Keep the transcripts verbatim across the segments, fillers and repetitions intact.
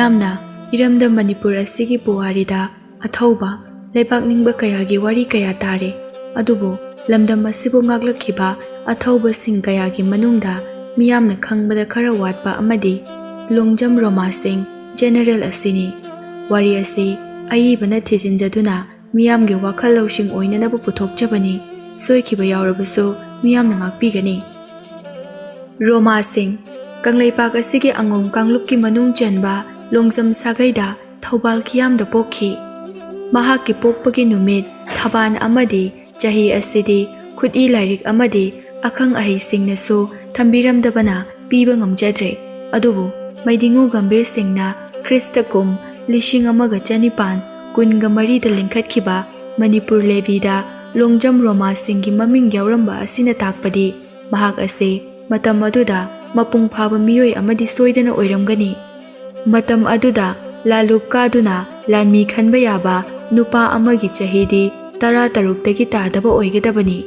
ꯃꯤꯌꯥꯝꯅ ꯏꯔꯝꯗꯝ ꯃꯅꯤꯄꯨꯔ ꯑꯁꯤꯒꯤ ꯄꯨꯋꯥꯔꯤꯗ ꯑꯊꯧꯕ ꯂꯩꯕꯥꯛ ꯅꯤꯡꯕ ꯀꯌꯥꯒꯤ ꯋꯥꯔꯤ ꯀꯌꯥ ꯇꯥꯔꯦ꯫ ꯑꯗꯨꯕꯨ ꯂꯝꯗꯝ ꯑꯁꯤꯕꯨ ꯉꯥꯛꯂꯛꯈꯤꯕ ꯑꯊꯧꯕꯁꯤꯡ ꯀꯌꯥꯒꯤ ꯃꯅꯨꯡꯗ ꯃꯤꯌꯥꯝꯅ ꯈꯪꯕꯗ ꯈꯔ ꯋꯥꯠꯄ ꯑꯃꯗꯤ ꯂꯣꯡꯖꯝ ꯔꯣꯃꯥ ꯁꯤꯡ ꯖꯦꯅꯔꯦꯜ ꯑꯁꯤꯅꯤ꯫ ꯋꯥꯔꯤ ꯑꯁꯤ ꯑꯏꯕꯅ ꯊꯤꯖꯤꯟꯖꯗꯨꯅ ꯃꯤꯌꯥꯝꯒꯤ ꯋꯥꯈꯜ ꯂꯧꯁꯤꯡ ꯑꯣꯏꯅꯅꯕ ꯄꯨꯊꯣꯛꯆꯕꯅꯤ꯫ ꯁꯣꯏꯈꯤꯕ ꯌꯥꯎꯔꯕꯁꯨ ꯃꯤꯌꯥꯝꯅ ꯉꯥꯛꯄꯤꯒꯅꯤ꯫ ꯔꯣꯃꯥ ꯁꯤꯡ, ꯀꯪꯂꯩꯄꯥꯛ ꯑꯁꯤꯒꯤ ꯑꯉꯣꯝ ꯀꯥꯡꯂꯨꯞꯀꯤ ꯃꯅꯨꯡ ꯆꯟꯕ ꯂꯣꯡꯖꯝ ꯁꯥꯒꯩꯗ ꯊꯧꯕꯥꯜ ꯈꯤꯌꯥꯝꯗ ꯄꯣꯛꯈꯤ꯫ ꯃꯍꯥꯛꯀꯤ ꯄꯣꯛꯄꯒꯤ ꯅꯨꯃꯤꯠ, ꯊꯕꯥꯟ ꯑꯃꯗꯤ ꯆꯍꯤ ꯑꯁꯤꯗꯤ ꯈꯨꯠꯏ ꯂꯥꯏꯔꯤꯛ ꯑꯃꯗꯤ ꯑꯈꯪ ꯑꯍꯩꯁꯤꯡꯅꯁꯨ ꯊꯝꯕꯤꯔꯝꯗꯕꯅ ꯄꯤꯕ ꯉꯝꯖꯗ꯭ꯔꯦ꯫ ꯑꯗꯨꯕꯨ ꯃꯩꯗꯤꯡꯉꯨ ꯒꯝꯚꯤꯔ ꯁꯤꯡꯅ ꯈ꯭ꯔꯤꯁꯇ ꯀꯨꯝ ꯂꯤꯁꯤꯡ ꯑꯃꯒ ꯆꯅꯤꯄꯥꯟ ꯀꯨꯟꯒ ꯃꯔꯤꯗ ꯂꯤꯡꯈꯠꯈꯤꯕ ꯃꯅꯤꯄꯨꯔ ꯂꯦꯕꯤꯗ ꯂꯣꯡꯖꯝ ꯔꯣꯃꯥ ꯁꯤꯡꯒꯤ ꯃꯃꯤꯡ ꯌꯥꯎꯔꯝꯕ ꯑꯁꯤꯅ ꯇꯥꯛꯄꯗꯤ ꯃꯍꯥꯛ ꯑꯁꯤ ꯃꯇꯝ ꯑꯗꯨꯗ ꯃꯄꯨꯡ ꯐꯥꯕ ꯃꯤꯑꯣꯏ ꯑꯃꯗꯤ ꯁꯣꯏꯗꯅ ꯑꯣꯏꯔꯝꯒꯅꯤ꯫ ꯃꯇꯝ ꯑꯗꯨꯗ ꯂꯥꯂꯨꯞ ꯀꯥꯗꯨꯅ ꯂꯥꯟꯃꯤ ꯈꯟꯕ ꯌꯥꯕ ꯅꯨꯄꯥ ꯑꯃꯒꯤ ꯆꯍꯤꯗꯤ ꯇꯔꯥ ꯇꯔꯨꯛꯇꯒꯤ ꯇꯥꯗꯕ ꯑꯣꯏꯒꯗꯕꯅꯤ꯫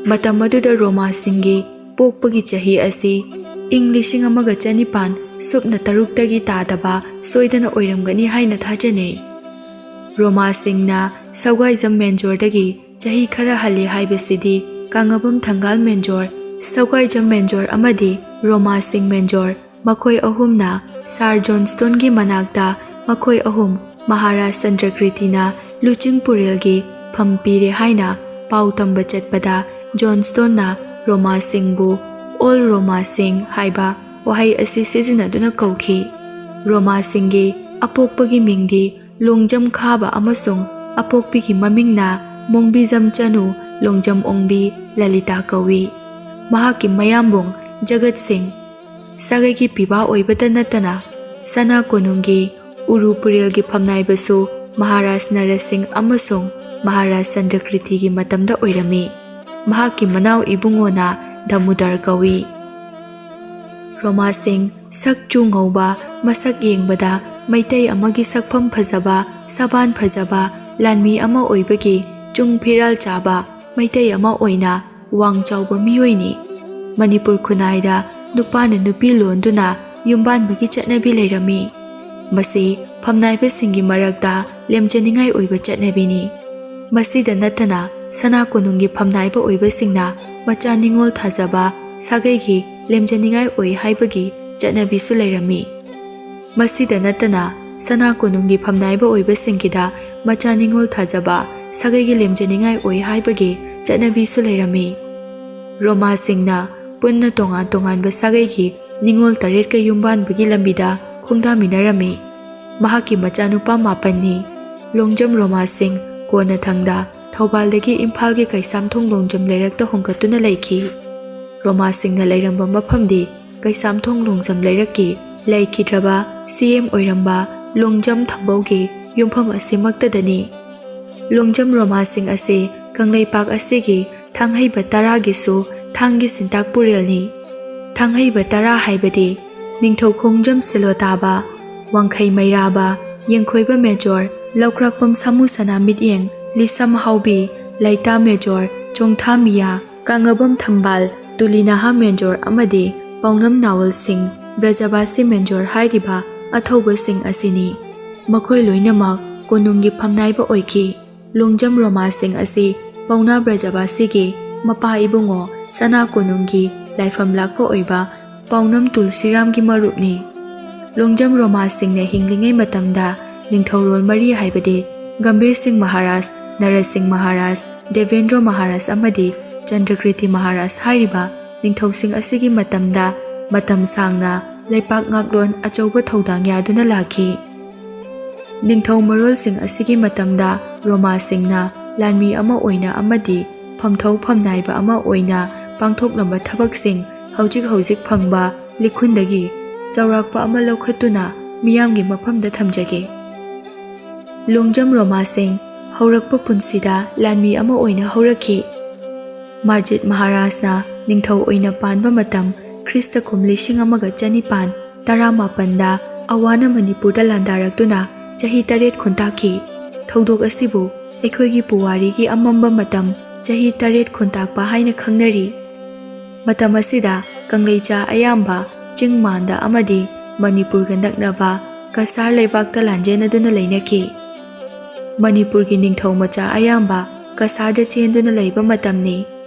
ꯃꯇꯝ ꯑꯗꯨꯗ ꯔꯣꯃꯥꯁꯤꯡꯒꯤ ꯄꯣꯛꯄꯒꯤ ꯆꯍꯤ ꯑꯁꯤ ꯏꯪ ꯂꯤꯁꯤꯡ ꯑꯃꯒ ꯆꯅꯤꯄꯥꯟ ꯁꯨꯞꯅ ꯇꯔꯨꯛꯇꯒꯤ ꯇꯥꯗꯕ ꯁꯣꯏꯗꯅ ꯑꯣꯏꯔꯝꯒꯅꯤ ꯍꯥꯏꯅ ꯊꯥꯖꯅꯩ꯫ ꯔꯣꯃꯥꯁꯤꯡꯅ ꯁꯧꯒꯥꯏꯖꯝ ꯃꯦꯟꯖꯣꯔꯗꯒꯤ ꯆꯍꯤ ꯈꯔ ꯍꯜꯂꯤ ꯍꯥꯏꯕꯁꯤꯗꯤ ꯀꯪꯂꯥꯕꯝ ꯊꯪꯒꯥꯜ ꯃꯦꯟꯖꯣꯔ, ꯁꯧꯒꯥꯏꯖꯝ ꯃꯦꯟꯖꯣꯔ ꯑꯃꯗꯤ ꯔꯣꯃꯥꯁꯤꯡ ꯃꯦꯟꯖꯣꯔ, ꯃꯈꯣꯏ ꯑꯍꯨꯝꯅ ꯁꯥꯔ ꯖꯣꯟꯁꯇꯣꯟꯒꯤ ꯃꯅꯥꯛꯇ ꯃꯈꯣꯏ ꯑꯍꯨꯝ ꯃꯍꯥꯔꯥꯖ ꯆꯟꯗ꯭ꯔꯀ꯭ꯔꯤꯇꯤꯅ ꯂꯨꯆꯤꯡ ꯄꯨꯔꯦꯜꯒꯤ ꯐꯝ ꯄꯤꯔꯦ ꯍꯥꯏꯅ ꯄꯥꯎ ꯇꯝꯕ ꯆꯠꯄꯗ ꯖꯣꯟꯁꯇꯣꯟꯅ ꯔꯣꯃꯥꯁꯤꯡꯕꯨ "ꯑꯣꯜ ꯔꯣꯃꯥꯁꯤꯡ" ꯍꯥꯏꯕ ꯋꯥꯍꯩ ꯑꯁꯤ ꯁꯤꯖꯤꯟꯅꯗꯨꯅ ꯀꯧꯈꯤ꯫ ꯔꯣꯃꯥꯁꯤꯡꯒꯤ ꯑꯄꯣꯛꯄꯒꯤ ꯃꯤꯡꯗꯤ ꯂꯣꯡꯖꯝ ꯈꯥꯕ ꯑꯃꯁꯨꯡ ꯑꯄꯣꯛꯄꯤꯒꯤ ꯃꯃꯤꯡꯅ ꯃꯣꯡꯕꯤꯖꯝ ꯆꯅꯨ ꯂꯣꯡꯖꯝ ꯑꯣꯡꯕꯤ ꯂꯂꯤꯇꯥ ꯀꯧꯏ꯫ ꯃꯍꯥꯛꯀꯤ ꯃꯌꯥꯝꯕꯨꯡ ꯖꯒꯠ ꯁꯤꯡ ꯁꯥꯒꯩꯒꯤ ꯄꯤꯕꯥ ꯑꯣꯏꯕꯇ ꯅꯠꯇꯅ ꯁꯅꯥ ꯀꯣꯅꯨꯡꯒꯤ ꯎꯔꯨ ꯄꯨꯔꯦꯜꯒꯤ ꯐꯝꯅꯥꯏꯕꯁꯨ ꯃꯍꯥꯔꯥꯖ ꯅꯔꯁꯤꯡ ꯑꯃꯁꯨꯡ ꯃꯍꯥꯔꯥꯖ ꯆꯟꯗ꯭ꯔꯀ꯭ꯔꯤꯇꯤꯒꯤ ꯃꯇꯝꯗ ꯑꯣꯏꯔꯝꯃꯤ꯫ ꯃꯍꯥꯛꯀꯤ ꯃꯅꯥꯎ ꯏꯕꯨꯡꯉꯣꯅ ꯗꯥꯃꯨꯗꯔ ꯀꯧꯏ꯫ ꯔꯣꯃꯥꯁꯤꯡ ꯁꯛ ꯆꯨ ꯉꯧꯕ, ꯃꯁꯛ ꯌꯦꯡꯕꯗ ꯃꯩꯇꯩ ꯑꯃꯒꯤ ꯁꯛꯐꯝ ꯐꯖꯕ, ꯁꯕꯥꯟ ꯐꯖꯕ, ꯂꯥꯟꯃꯤ ꯑꯃ ꯑꯣꯏꯕꯒꯤ ꯆꯨꯡ ꯐꯤꯔꯥꯜ ꯆꯥꯕ ꯃꯩꯇꯩ ꯑꯃ ꯑꯣꯏꯅ ꯋꯥꯡ ꯆꯥꯎꯕ ꯃꯤꯑꯣꯏꯅꯤ꯫ ꯃꯅꯤꯄꯨꯔ ꯈꯨꯟꯅꯥꯏꯗ ꯅꯨꯄꯥꯅ ꯅꯨꯄꯤ ꯂꯣꯟꯗꯨꯅ ꯌꯨꯝꯕꯥꯟꯕꯒꯤ ꯆꯠꯅꯕꯤ ꯂꯩꯔꯝꯃꯤ꯫ ꯃꯁꯤ ꯐꯝꯅꯥꯏꯕꯁꯤꯡꯒꯤ ꯃꯔꯛꯇ ꯂꯦꯝꯖꯅꯤꯡꯉꯥꯏ ꯑꯣꯏꯕ ꯆꯠꯅꯕꯤꯅꯤ꯫ ꯃꯁꯤꯗ ꯅꯠꯇꯅ ꯁꯅꯥ ꯀꯣꯅꯨꯡꯒꯤ ꯐꯝꯅꯥꯏꯕ ꯑꯣꯏꯕꯁꯤꯡꯅ ꯃꯆꯥ ꯅꯤꯉꯣꯜ ꯊꯥꯖꯕ ꯁꯥꯒꯩꯒꯤ ꯂꯦꯝꯖꯅꯤꯡꯉꯥꯏ ꯑꯣꯏ ꯍꯥꯏꯕꯒꯤ ꯆꯠꯅꯕꯤꯁꯨ ꯂꯩꯔꯝꯃꯤ꯫ ꯃꯁꯤꯗ ꯅꯠꯇꯅ ꯁꯅꯥ ꯀꯣꯅꯨꯡꯒꯤ ꯐꯝꯅꯥꯏꯕ ꯑꯣꯏꯕꯁꯤꯡꯒꯤꯗ ꯃꯆꯥ ꯅꯤꯉꯣꯜ ꯊꯥꯖꯕ ꯁꯥꯒꯩꯒꯤ ꯂꯦꯝꯖꯅꯤꯡꯉꯥꯏ ꯑꯣꯏ ꯍꯥꯏꯕꯒꯤ ꯆꯠꯅꯕꯤꯁꯨ ꯂꯩꯔꯝꯃꯤ꯫ ꯔꯣꯃꯥꯁꯤꯡꯅ ꯄꯨꯟꯅ ꯇꯣꯉꯥꯟ ꯇꯣꯉꯥꯟꯕ ꯁꯥꯒꯩꯒꯤ ꯅꯤꯉꯣꯜ ꯇꯔꯦꯠꯀ ꯌꯨꯝꯕꯥꯟꯕꯒꯤ ꯂꯝꯕꯤꯗ ꯈꯣꯡꯗꯥꯃꯤꯟꯅꯔꯝꯃꯤ꯫ ꯃꯍꯥꯛꯀꯤ ꯃꯆꯥꯅꯨꯄꯥ ꯃꯥꯄꯟꯅꯤ꯫ ꯂꯣꯡꯖꯝ ꯔꯣꯃꯥꯁꯤꯡ ꯀꯣꯟꯅꯊꯪꯗ ꯊꯧꯕꯥꯜꯗꯒꯤ ꯏꯝꯐꯥꯜꯒꯤ ꯀꯩꯁꯥꯝꯊꯣꯡ ꯂꯣꯡꯖꯝ ꯂꯩꯔꯛꯇ ꯍꯣꯡꯒꯠꯇꯨꯅ ꯂꯩꯈꯤ꯫ ꯔꯣꯃꯥꯁꯤꯡꯅ ꯂꯩꯔꯝꯕ ꯃꯐꯝꯗꯤ ꯀꯩꯁꯥꯝꯊꯣꯡ ꯂꯣꯡꯖꯝ ꯂꯩꯔꯛꯀꯤ ꯂꯩꯈꯤꯗ꯭ꯔꯕ ꯁꯤ ꯑꯦꯝ ꯑꯣꯏꯔꯝꯕ ꯂꯣꯡꯖꯝ ꯊꯝꯕꯧꯒꯤ ꯌꯨꯝꯐꯝ ꯑꯁꯤꯃꯛꯇꯗꯅꯤ꯫ ꯂꯣꯡꯖꯝ ꯔꯣꯃꯥꯁꯤꯡ ꯑꯁꯤ ꯀꯪꯂꯩꯄꯥꯛ ꯑꯁꯤꯒꯤ ꯊꯥꯡꯍꯩꯕ ꯇꯔꯥꯒꯤꯁꯨ ꯊꯥꯡꯒꯤ ꯁꯤꯟꯇꯥꯛ ꯄꯨꯔꯦꯜꯅꯤ꯫ ꯊꯥꯡꯍꯩꯕ ꯇꯔꯥ ꯍꯥꯏꯕꯗꯤ ꯅꯤꯡꯊꯧ ꯈꯣꯡꯖꯝ ꯁꯤꯂꯣ ꯇꯥꯕ, ꯋꯥꯡꯈꯩ ꯃꯩꯔꯥꯕ, ꯌꯦꯡꯈꯣꯏꯕ ꯃꯦꯖꯣꯔ, ꯂꯧꯀ꯭ꯔꯥꯛꯄꯝ ꯁꯥꯃꯨ ꯁꯅꯥ ꯃꯤꯠꯌꯦꯡ, ꯂꯤꯁꯝ ꯍꯥꯎꯕꯤ, ꯂꯩꯇꯥ ꯃꯦꯖꯣꯔ, ꯆꯣꯡꯊꯥ ꯃꯤꯌꯥ, ꯀꯥꯡꯉꯕꯝ ꯊꯝꯕꯥꯜ, ꯇꯨꯂꯤꯅꯥꯍꯥ ꯃꯦꯟꯖꯣꯔ ꯑꯃꯗꯤ ꯄꯥꯎꯅꯝ ꯅꯥꯋꯜꯁꯤꯡ, ꯕ꯭ꯔꯖꯕꯥꯁꯤ ꯃꯦꯟꯖꯣꯔ ꯍꯥꯏꯔꯤꯕ ꯑꯊꯧꯕꯁꯤꯡ ꯑꯁꯤꯅꯤ꯫ ꯃꯈꯣꯏ ꯂꯣꯏꯅꯃꯛ ꯀꯣꯅꯨꯡꯒꯤ ꯐꯝꯅꯥꯏꯕ ꯑꯣꯏꯈꯤ꯫ ꯂꯣꯡꯖꯝ ꯔꯣꯃꯥꯁꯤꯡ ꯑꯁꯤ ꯄꯥꯎꯅꯥ ꯕ꯭ꯔꯖꯕꯥꯁꯤꯒꯤ ꯃꯄꯥ ꯏꯕꯨꯡꯉꯣ ꯁꯅꯥ ꯀꯣꯅꯨꯡꯒꯤ ꯂꯥꯏꯐꯝ ꯂꯥꯛꯄ ꯑꯣꯏꯕ ꯄꯥꯎꯅꯝ ꯇꯨꯜꯁꯤꯔꯥꯝꯒꯤ ꯃꯔꯨꯞꯅꯤ꯫ ꯂꯣꯡꯖꯝ ꯔꯣꯃꯥꯁꯤꯡꯅ ꯍꯤꯡꯂꯤꯉꯩ ꯃꯇꯝꯗ ꯅꯤꯡꯊꯧꯔꯣꯜ ꯃꯔꯤ ꯍꯥꯏꯕꯗꯤ ꯒꯝꯚꯤꯔ ꯁꯤꯡ ꯃꯍꯥꯔꯥꯖ, ꯅꯔꯁꯤꯡ ꯃꯍꯥꯔꯥꯖ, ꯗꯦꯕꯦꯟꯗ꯭ꯔꯣ ꯃꯍꯥꯔꯥꯖ ꯑꯃꯗꯤ ꯆꯟꯗ꯭ꯔꯀ꯭ꯔꯤꯇꯤ ꯃꯍꯥꯔꯥꯖ ꯍꯥꯏꯔꯤꯕ ꯅꯤꯡꯊꯧꯁꯤꯡ ꯑꯁꯤꯒꯤ ꯃꯇꯝꯗ ꯃꯇꯝ ꯁꯥꯡꯅ ꯂꯩꯄꯥꯛ ꯉꯥꯛꯂꯣꯟ ꯑꯆꯧꯕ ꯊꯧꯗꯥꯡ ꯌꯥꯗꯨꯅ ꯂꯥꯛꯈꯤ꯫ ꯅꯤꯡꯊꯧ ꯃꯔꯣꯜꯁꯤꯡ ꯑꯁꯤꯒꯤ ꯃꯇꯝꯗ ꯔꯣꯃꯥꯁꯤꯡꯅ ꯂꯥꯟꯃꯤ ꯑꯃ ꯑꯣꯏꯅ ꯑꯃꯗꯤ ꯐꯝꯊꯧ ꯐꯝꯅꯥꯏꯕ ꯑꯃ ꯑꯣꯏꯅ ꯄꯥꯡꯊꯣꯛꯂꯝꯕ ꯊꯕꯛꯁꯤꯡ ꯍꯧꯖꯤꯛ ꯍꯧꯖꯤꯛ ꯐꯪꯕ ꯂꯤꯈꯨꯟꯗꯒꯤ ꯆꯥꯎꯔꯥꯛꯄ ꯑꯃ ꯂꯧꯈꯠꯇꯨꯅ ꯃꯤꯌꯥꯝꯒꯤ ꯃꯐꯝꯗ ꯊꯝꯖꯒꯦ꯫ ꯂꯣꯡꯖꯝ ꯔꯣꯃꯥꯁꯤꯡ ꯍꯧꯔꯛꯄ ꯄꯨꯟꯁꯤꯗ ꯂꯥꯟꯃꯤ ꯑꯃ ꯑꯣꯏꯅ ꯍꯧꯔꯛꯈꯤ꯫ ꯃꯥꯖꯤꯠ ꯃꯍꯥꯔꯥꯖꯅ ꯅꯤꯡꯊꯧ ꯑꯣꯏꯅ ꯄꯥꯟꯕ ꯃꯇꯝ ꯈ꯭ꯔꯤꯁꯇ ꯀꯨꯝ ꯂꯤꯁꯤꯡ ꯑꯃꯒ ꯆꯅꯤꯄꯥꯟ ꯇꯔꯥꯃꯥꯄꯟꯗ ꯑꯋꯥꯅ ꯃꯅꯤꯄꯨꯔꯗ ꯂꯥꯟꯗꯥꯔꯛꯇꯨꯅ ꯆꯍꯤ ꯇꯔꯦꯠ ꯈꯨꯟꯇꯥꯛꯈꯤ꯫ ꯊꯧꯗꯣꯛ ꯑꯁꯤꯕꯨ ꯑꯩꯈꯣꯏꯒꯤ ꯄꯨꯋꯥꯔꯤꯒꯤ ꯑꯃꯝꯕ ꯃꯇꯝ ꯆꯍꯤ ꯇꯔꯦꯠ ꯈꯨꯟꯇꯥꯛꯄ ꯍꯥꯏꯅ ꯈꯪꯅꯔꯤ꯫ ꯃꯇꯝ ꯑꯁꯤꯗ ꯀꯪꯂꯩꯆꯥ ꯑꯌꯥꯝꯕ ꯆꯤꯡ ꯃꯥꯟꯗ ꯑꯃꯗꯤ ꯃꯅꯤꯄꯨꯔꯒ ꯅꯛꯅꯕ ꯀꯁꯥꯔ ꯂꯩꯕꯥꯛꯇ ꯂꯥꯟꯖꯦꯟꯅꯗꯨꯅ ꯂꯩꯅꯈꯤ꯫ ꯃꯅꯤꯄꯨꯔꯒꯤ ꯅꯤꯡꯊꯧ ꯃꯆꯥ ꯑꯌꯥꯝꯕ ꯀꯁꯥꯔꯗ ꯆꯦꯟꯗꯨꯅ ꯂꯩꯕ ꯃꯇꯝꯅꯤ꯫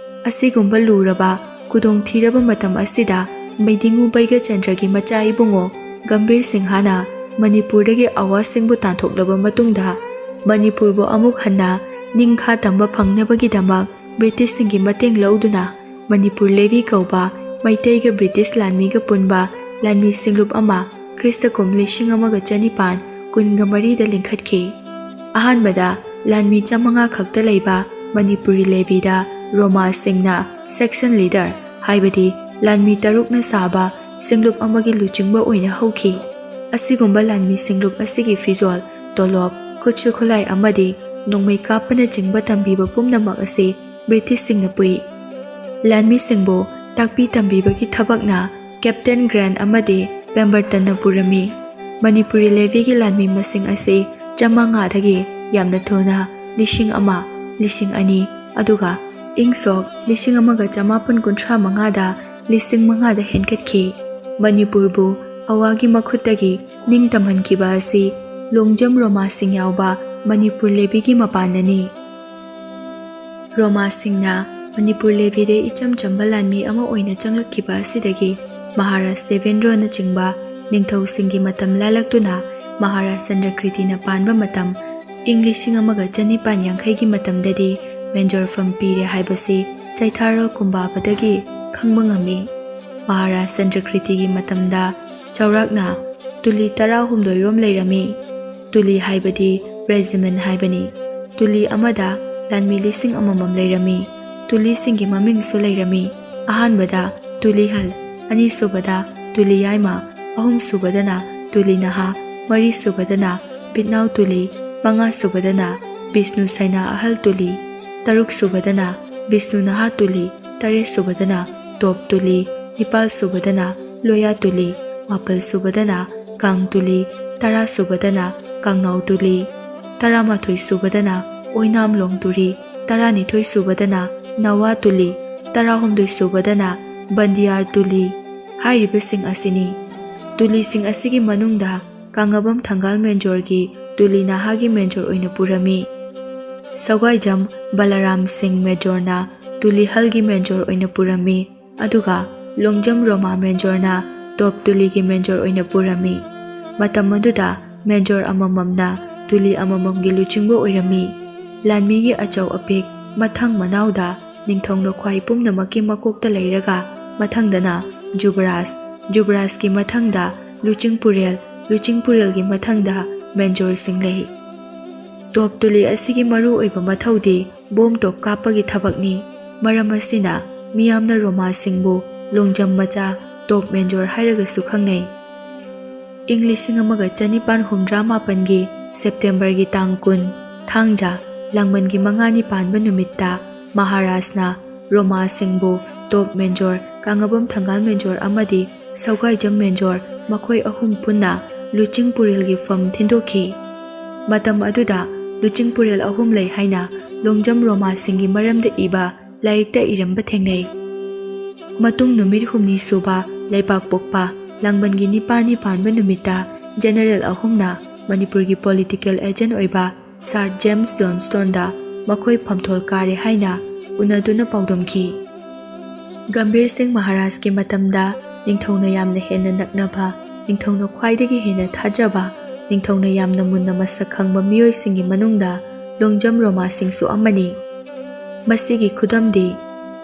ꯑꯁꯤꯒꯨꯝꯕ ꯂꯨꯔꯕ, ꯈꯨꯗꯣꯡꯊꯤꯔꯕ ꯃꯇꯝ ꯑꯁꯤꯗ ꯃꯩꯗꯤꯡꯉꯨ ꯕꯩꯒꯆꯟꯗ꯭ꯔꯒꯤ ꯃꯆꯥ ꯏꯕꯨꯡꯉꯣ ꯒꯝꯚꯤꯔ ꯁꯤꯡꯍꯅ ꯃꯅꯤꯄꯨꯔꯗꯒꯤ ꯑꯋꯥꯁꯤꯡꯕꯨ ꯇꯥꯟꯊꯣꯛꯂꯕ ꯃꯇꯨꯡꯗ, ꯃꯅꯤꯄꯨꯔꯕꯨ ꯑꯃꯨꯛ ꯍꯟꯅ ꯅꯤꯡꯈꯥ ꯇꯝꯕ ꯐꯪꯅꯕꯒꯤꯗꯃꯛ ꯕ꯭ꯔꯤꯇꯤꯁꯁꯤꯡꯒꯤ ꯃꯇꯦꯡ ꯂꯧꯗꯨꯅ ꯃꯅꯤꯄꯨꯔ ꯂꯦꯚꯤ ꯀꯧꯕ ꯃꯩꯇꯩꯒ ꯕ꯭ꯔꯤꯇꯤꯁ ꯂꯥꯟꯃꯤꯒ ꯄꯨꯟꯕ ꯂꯥꯟꯃꯤ ꯁꯤꯡꯂꯨꯞ ꯑꯃ ꯈ꯭ꯔꯤꯁꯇ ꯀꯨꯝ ꯂꯤꯁꯤꯡ ꯑꯃꯒ ꯆꯅꯤꯄꯥꯟ ꯀꯨꯟꯒ ꯃꯔꯤꯗ ꯂꯤꯡꯈꯠꯈꯤ꯫ ꯑꯍꯥꯟꯕꯗ ꯂꯥꯟꯃꯤ ꯆꯥꯃꯉꯥ ꯈꯛꯇ ꯂꯩꯕ ꯃꯅꯤꯄꯨꯔꯤ ꯂꯦꯚꯤꯗ ꯔꯣꯃꯥ ꯁꯤꯡꯅ section leader, ꯍꯥꯏꯕꯗꯤ ꯂꯥꯟꯃꯤ ꯇꯔꯨꯛꯅ ꯁꯥꯕ ꯁꯤꯡꯂꯨꯞ ꯑꯃꯒꯤ ꯂꯨꯆꯤꯡꯕ ꯑꯣꯏꯅ ꯍꯧꯈꯤ꯫ ꯑꯁꯤꯒꯨꯝꯕ ꯂꯥꯟꯃꯤ ꯁꯤꯡꯂꯨꯞ ꯑꯁꯤꯒꯤ ꯐꯤꯖꯣꯜ, ꯇꯣꯂꯣꯞ, ꯈꯨꯠꯁꯨ ꯈꯨꯠꯂꯥꯏ ꯑꯃꯗꯤ ꯅꯣꯡꯃꯩ ꯀꯥꯞꯄꯅꯆꯤꯡꯕ ꯇꯝꯕꯤꯕ ꯄꯨꯝꯅꯃꯛ ꯑꯁꯤ ꯕ꯭ꯔꯤꯇꯤꯁꯁꯤꯡꯅ ꯄꯨꯏ꯫ ꯂꯥꯟꯃꯤꯁꯤꯡꯕꯨ ꯇꯥꯛꯄꯤ ꯇꯝꯕꯤꯕꯒꯤ ꯊꯕꯛꯅ ꯀꯦꯞꯇꯦꯟ ꯒ꯭ꯔꯦꯟ ꯑꯃꯗꯤ ꯄꯦꯝꯕꯔꯇꯟꯅ ꯄꯨꯔꯝꯃꯤ꯫ ꯃꯅꯤꯄꯨꯔꯤ ꯂꯦꯚꯤꯒꯤ ꯂꯥꯟꯃꯤ ꯃꯁꯤꯡ ꯑꯁꯤ ꯆꯥꯃꯉꯥꯗꯒꯤ ꯌꯥꯝꯅ ꯊꯨꯅ ꯂꯤꯁꯤꯡ ꯑꯃ, ꯂꯤꯁꯤꯡ ꯑꯅꯤ, ꯑꯗꯨꯒ ꯏꯪ ꯁꯣꯛ ꯂꯤꯁꯤꯡ ꯑꯃꯒ ꯆꯃꯥꯄꯟ ꯀꯨꯟꯊ꯭ꯔꯥ ꯃꯉꯥꯗ ꯂꯤꯁꯤꯡ ꯃꯉꯥꯗ ꯍꯦꯟꯒꯠꯈꯤ꯫ ꯃꯅꯤꯄꯨꯔꯕꯨ ꯑꯋꯥꯒꯤ ꯃꯈꯨꯠꯇꯒꯤ ꯅꯤꯡꯇꯝꯍꯟꯈꯤꯕ ꯑꯁꯤ ꯂꯣꯡꯖꯝ ꯔꯣꯃꯥꯁꯤꯡ ꯌꯥꯎꯕ ꯃꯅꯤꯄꯨꯔ ꯂꯦꯚꯤꯒꯤ ꯃꯄꯥꯟꯅꯅꯤ꯫ ꯔꯣꯃꯥꯁꯤꯡꯅ ꯃꯅꯤꯄꯨꯔ ꯂꯦꯚꯤꯗ ꯏꯆꯝ ꯆꯝꯕ ꯂꯥꯟꯃꯤ ꯑꯃ ꯑꯣꯏꯅ ꯆꯪꯂꯛꯈꯤꯕ ꯑꯁꯤꯗꯒꯤ ꯃꯍꯥꯔꯥꯖ ꯗꯦꯕꯦꯟꯗ꯭ꯔꯣꯅꯆꯤꯡꯕ ꯅꯤꯡꯊꯧꯁꯤꯡꯒꯤ ꯃꯇꯝ ꯂꯥꯜꯂꯛꯇꯨꯅ ꯃꯍꯥꯔꯥꯖ ꯆꯟꯗ꯭ꯔꯀ꯭ꯔꯤꯇꯤꯅ ꯄꯥꯟꯕ ꯃꯇꯝ ꯏꯪ ꯂꯤꯁꯤꯡ ꯑꯃꯒ ꯆꯅꯤꯄꯥꯟ ꯌꯥꯡꯈꯩꯒꯤ ꯃꯇꯝꯗꯗꯤ ꯃꯦꯟꯖꯣꯔꯐꯝ ꯄꯤꯔꯦ ꯍꯥꯏꯕꯁꯤ ꯆꯩꯊꯥꯔꯣꯜ ꯀꯨꯝꯕꯥꯕꯗꯒꯤ ꯈꯪꯕ ꯉꯝꯃꯤ꯫ ꯃꯍꯥꯔꯥꯖ ꯆꯟꯗ꯭ꯔꯀ꯭ꯔꯤꯇꯤꯒꯤ ꯃꯇꯝꯗ ꯆꯥꯎꯔꯥꯛꯅ ꯇꯨꯂꯤ ꯇꯔꯥꯍꯨꯝꯗꯣꯏꯔꯣꯝ ꯂꯩꯔꯝꯃꯤ꯫ ꯇꯨꯂꯤ ꯍꯥꯏꯕꯗꯤ regiment ꯍꯥꯏꯕꯅꯤ꯫ ꯇꯨꯂꯤ ꯑꯃꯗ ꯂꯥꯟꯃꯤ ꯂꯤꯁꯤꯡ ꯑꯃꯃꯝ ꯂꯩꯔꯝꯃꯤ꯫ ꯇꯨꯂꯤꯁꯤꯡꯒꯤ ꯃꯃꯤꯡꯁꯨ ꯂꯩꯔꯝꯃꯤ꯫ ꯑꯍꯥꯟꯕꯗ ꯇꯨꯂꯤꯍꯜ, ꯑꯅꯤꯁꯨꯕꯗ ꯇꯨꯂꯤꯌꯥꯏꯃ, ꯑꯍꯨꯝꯁꯨꯕꯗꯅ ꯇꯨꯂꯤꯅꯍꯥ, ꯃꯔꯤꯁꯨꯕꯗꯅ ꯕꯤꯠꯅꯥꯎ ꯇꯨꯂꯤ, ꯃꯉꯥꯁꯨꯕꯗꯅ ꯕꯤꯁꯅꯨ ꯁꯩꯅꯥ ꯑꯍꯜ ꯇꯨꯂꯤ, ꯇꯔꯨꯛꯁꯨꯕꯗꯅ ꯕꯤꯁꯅꯨ ꯅꯍꯥ ꯇꯨꯂꯤ, ꯇꯔꯦꯠꯁꯨꯕꯗꯅ ꯇꯣꯞ ꯇꯨꯂꯤ, ꯅꯤꯄꯥꯜꯁꯨꯕꯗꯅ ꯂꯣꯌꯥ ꯇꯨꯂꯤ, ꯃꯥꯄꯜꯁꯨꯕꯗꯅ ꯀꯥꯡ ꯇꯨꯂꯤ, ꯇꯔꯥꯁꯨꯕꯗꯅ ꯀꯥꯡꯅꯥꯎ ꯇꯨꯂꯤ, ꯇꯔꯥꯃꯥꯊꯣꯏꯁꯨꯕꯗꯅ ꯑꯣꯏꯅꯥꯝꯂꯣꯡ ꯇꯨꯔꯤ, ꯇꯔꯥꯅꯤꯊꯣꯏꯁꯨꯕꯗꯅ ꯅꯋꯥ ꯇꯨꯂꯤ, ꯇꯔꯥꯍꯨꯝꯗꯣꯏꯁꯨꯕꯗꯅ ꯕꯟꯗꯤꯌꯥꯔ ꯇꯨꯂꯤ ꯍꯥꯏꯔꯤꯕꯁꯤꯡ ꯑꯁꯤꯅꯤ꯫ ꯇꯨꯂꯤꯁꯤꯡ ꯑꯁꯤꯒꯤ ꯃꯅꯨꯡꯗ ꯀꯥꯡꯉꯕꯝ ꯊꯪꯒꯥꯜ ꯃꯦꯟꯖꯣꯔꯒꯤ ꯇꯨꯂꯤ ꯅꯍꯥꯒꯤ ꯃꯦꯟꯖꯣꯔ ꯑꯣꯏꯅ ꯄꯨꯔꯝꯃꯤ꯫ ꯁꯧꯒꯥꯏꯖꯝ ꯕꯂꯔꯥꯝ ꯁꯤꯡ ꯃꯦꯟꯖꯣꯔꯅ ꯇꯨꯂꯤ ꯍꯜꯒꯤ ꯃꯦꯟꯖꯣꯔ ꯑꯣꯏꯅ ꯄꯨꯔꯝꯃꯤ꯫ ꯑꯗꯨꯒ ꯂꯣꯡꯖꯝ ꯔꯣꯃꯥ ꯃꯦꯟꯖꯣꯔꯅ ꯇꯣꯞ ꯇꯨꯂꯤꯒꯤ ꯃꯦꯟꯖꯣꯔ ꯑꯣꯏꯅ ꯄꯨꯔꯝꯃꯤ꯫ ꯃꯇꯝ ꯑꯗꯨꯗ ꯃꯦꯟꯖꯣꯔ ꯑꯃꯃꯝꯅ ꯇꯨꯂꯤ ꯑꯃꯃꯝꯒꯤ ꯂꯨꯆꯤꯡꯕ ꯑꯣꯏꯔꯝꯃꯤ꯫ ꯂꯥꯟꯃꯤꯒꯤ ꯑꯆꯧ ꯑꯄꯤꯛ ꯃꯊꯪ ꯃꯅꯥꯎꯗ ꯅꯤꯡꯊꯧꯅ ꯈ꯭ꯋꯥꯏ ꯄꯨꯝꯅꯃꯛꯀꯤ ꯃꯀꯣꯛꯇ ꯂꯩꯔꯒ, ꯃꯊꯪꯗꯅ ꯖꯨꯕꯔꯥꯖ, ꯖꯨꯕꯔꯥꯖꯀꯤ ꯃꯊꯪꯗ ꯂꯨꯆꯤꯡꯄꯨꯔꯦꯜ, ꯂꯨꯆꯤꯡꯄꯨꯔꯦꯜꯒꯤ ꯃꯊꯪꯗ ꯃꯦꯟꯖꯣꯔꯁꯤꯡ ꯂꯩ꯫ ꯇꯣꯞ ꯇꯨꯂꯤ ꯑꯁꯤꯒꯤ ꯃꯔꯨꯑꯣꯏꯕ ꯃꯊꯧꯗꯤ ꯕꯣꯝ ꯇꯣꯞ ꯀꯥꯞꯄꯒꯤ ꯊꯕꯛꯅꯤ꯫ ꯃꯔꯝ ꯑꯁꯤꯅ ꯃꯤꯌꯥꯝꯅ ꯔꯣꯃꯥꯁꯤꯡꯕꯨ ꯂꯣꯡꯖꯝ ꯃꯆꯥ, ꯇꯣꯞ ꯃꯦꯟꯖꯣꯔ ꯍꯥꯏꯔꯒꯁꯨ ꯈꯪꯅꯩ꯫ ꯏꯪ ꯂꯤꯁꯤꯡ ꯑꯃꯒ ꯆꯅꯤꯄꯥꯟ ꯍꯨꯝꯗ꯭ꯔꯥ ꯃꯥꯄꯟꯒꯤ ꯁꯦꯞꯇꯦꯝꯕꯔꯒꯤ ꯇꯥꯡ ꯀꯨꯟ, ꯊꯥꯡꯖ, ꯂꯥꯡꯕꯟꯒꯤ ꯃꯉꯥꯅꯤ ꯄꯥꯟꯕ ꯅꯨꯃꯤꯠꯇ ꯃꯍꯥꯔꯥꯖꯅ ꯔꯣꯃꯥꯁꯤꯡꯕꯨ ꯇꯣꯞ ꯃꯦꯟꯖꯣꯔ, ꯀꯥꯡꯉꯕꯝ ꯊꯪꯒꯥꯜ ꯃꯦꯟꯖꯣꯔ ꯑꯃꯗꯤ ꯁꯧꯒꯥꯏꯖꯝ ꯃꯦꯟꯖꯣꯔ, ꯃꯈꯣꯏ ꯑꯍꯨꯝ ꯄꯨꯟꯅ ꯂꯨꯆꯤꯡꯄꯨꯔꯦꯜꯒꯤ ꯐꯝ ꯊꯤꯟꯗꯣꯛꯈꯤ꯫ ꯃꯇꯝ ꯑꯗꯨꯗ ꯂꯨꯆꯤꯡꯄꯨꯔꯦꯜ ꯑꯍꯨꯝ ꯂꯩ ꯍꯥꯏꯅ ꯂꯣꯡꯖꯝ ꯔꯣꯃꯥꯁꯤꯡꯒꯤ ꯃꯔꯝꯗ ꯏꯕ ꯂꯥꯏꯔꯤꯛꯇ ꯏꯔꯝꯕ ꯊꯦꯡꯅꯩ꯫ ꯃꯇꯨꯡ ꯅꯨꯃꯤꯠ ꯍꯨꯝꯅꯤ ꯁꯨꯕ ꯂꯩꯕꯥꯛꯄꯣꯛꯄ ꯂꯥꯡꯕꯟꯒꯤ ꯅꯤꯄꯥꯜꯅꯤ ꯄꯥꯟꯕ ꯅꯨꯃꯤꯠꯇ ꯖꯦꯅꯔꯦꯜ ꯑꯍꯨꯝꯅ ꯃꯅꯤꯄꯨꯔꯒꯤ ꯄꯣꯂꯤꯇꯤꯀꯦꯜ ꯑꯦꯖꯦꯟ ꯑꯣꯏꯕ ꯁꯥꯔ ꯖꯦꯝꯁ ꯖꯣꯟꯁꯇꯣꯟꯗ ꯃꯈꯣꯏ ꯐꯝꯊꯣꯜ ꯀꯥꯔꯦ ꯍꯥꯏꯅ ꯎꯅꯗꯨꯅ ꯄꯥꯎꯗꯝꯈꯤ꯫ ꯒꯝꯚꯤꯔ ꯁꯤꯡ ꯃꯍꯥꯔꯥꯖꯀꯤ ꯃꯇꯝꯗ ꯅꯤꯡꯊꯧꯅ ꯌꯥꯝꯅ ꯍꯦꯟꯅ ꯅꯛꯅꯕ, ꯅꯤꯡꯊꯧꯅ ꯈ꯭ꯋꯥꯏꯗꯒꯤ ꯍꯦꯟꯅ ꯊꯥꯖꯕ, ꯅꯤꯡꯊꯧꯅ ꯌꯥꯝꯅ ꯃꯨꯟꯅ ꯃꯁꯛ ꯈꯪꯕ ꯃꯤꯑꯣꯏꯁꯤꯡꯒꯤ ꯃꯅꯨꯡꯗ ꯂꯣꯡꯖꯝ ꯔꯣꯃꯥꯁꯤꯡꯁꯨ ꯑꯃꯅꯤ꯫ ꯃꯁꯤꯒꯤ ꯈꯨꯗꯝꯗꯤ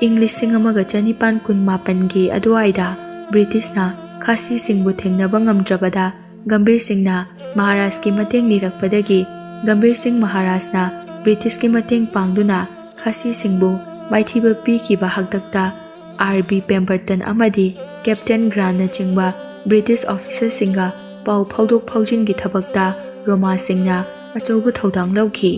ꯏꯪ ꯂꯤꯁꯤꯡ ꯑꯃꯒ ꯆꯅꯤꯄꯥꯟ ꯀꯨꯟ ꯃꯥꯄꯟꯒꯤ ꯑꯗꯨꯋꯥꯏꯗ ꯕ꯭ꯔꯤꯇꯤꯁꯅ ꯈꯥꯁꯤꯁꯤꯡꯕꯨ ꯊꯦꯡꯅꯕ ꯉꯝꯗ꯭ꯔꯕꯗ ꯒꯝꯚꯤꯔ ꯁꯤꯡꯅ ꯃꯍꯥꯔꯥꯖꯀꯤ ꯃꯇꯦꯡ ꯅꯤꯔꯛꯄꯗꯒꯤ ꯒꯝꯚꯤꯔ ꯁꯤꯡ ꯃꯍꯥꯔꯥꯖꯅ ꯕ꯭ꯔꯤꯇꯤꯁꯀꯤ ꯃꯇꯦꯡ ꯄꯥꯡꯗꯨꯅ ꯈꯥꯁꯤꯁꯤꯡꯕꯨ ꯃꯥꯏꯊꯤꯕ ꯄꯤꯈꯤꯕ ꯍꯥꯛꯇꯛꯇ ꯑꯥꯔ ꯕꯤ ꯄꯦꯝꯕꯔꯇꯟ ꯑꯃꯗꯤ ꯀꯦꯞꯇꯦꯟ ꯒ꯭ꯔꯥꯟꯅꯆꯤꯡꯕ ꯕ꯭ꯔꯤꯇꯤꯁ ꯑꯣꯐꯤꯁꯔꯁꯤꯡꯒ ꯄꯥꯎ ꯐꯥꯎꯗꯣꯛ ꯐꯥꯎꯖꯤꯟꯒꯤ ꯊꯕꯛꯇ ꯔꯣꯃꯥꯁꯤꯡꯅ ꯑꯆꯧꯕ ꯊꯧꯗꯥꯡ ꯂꯧꯈꯤ꯫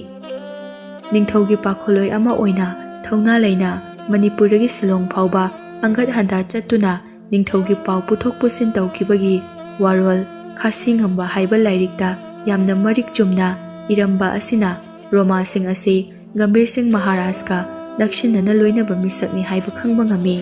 ꯅꯤꯡꯊꯧꯒꯤ ꯄꯥꯈꯣꯜꯂꯣꯏ ꯑꯃ ꯑꯣꯏꯅ ꯊꯧꯅꯥ ꯂꯩꯅ ꯃꯅꯤꯄꯨꯔꯗꯒꯤ ꯁꯤꯂꯣꯡ ꯐꯥꯎꯕ ꯍꯪꯒꯠ ꯍꯟꯗꯥ ꯆꯠꯇꯨꯅ ꯅꯤꯡꯊꯧꯒꯤ ꯄꯥꯎ ꯄꯨꯊꯣꯛ ꯄꯨꯁꯤꯟ ꯇꯧꯈꯤꯕꯒꯤ ꯋꯥꯔꯣꯜ ꯈꯥꯁꯤ ꯉꯝꯕ ꯍꯥꯏꯕ ꯂꯥꯏꯔꯤꯛꯇ ꯌꯥꯝꯅ ꯃꯔꯤꯛ ꯆꯨꯝꯅ ꯏꯔꯝꯕ ꯑꯁꯤꯅ ꯔꯣꯃꯥꯁꯤꯡ ꯑꯁꯤ ꯒꯝꯚꯤꯔ ꯁꯤꯡ ꯃꯍꯥꯔꯥꯖꯀ ꯅꯛꯁꯤꯟꯅꯅ ꯂꯣꯏꯅꯕ ꯃꯤꯁꯛꯅꯤ ꯍꯥꯏꯕ ꯈꯪꯕ ꯉꯝꯃꯤ꯫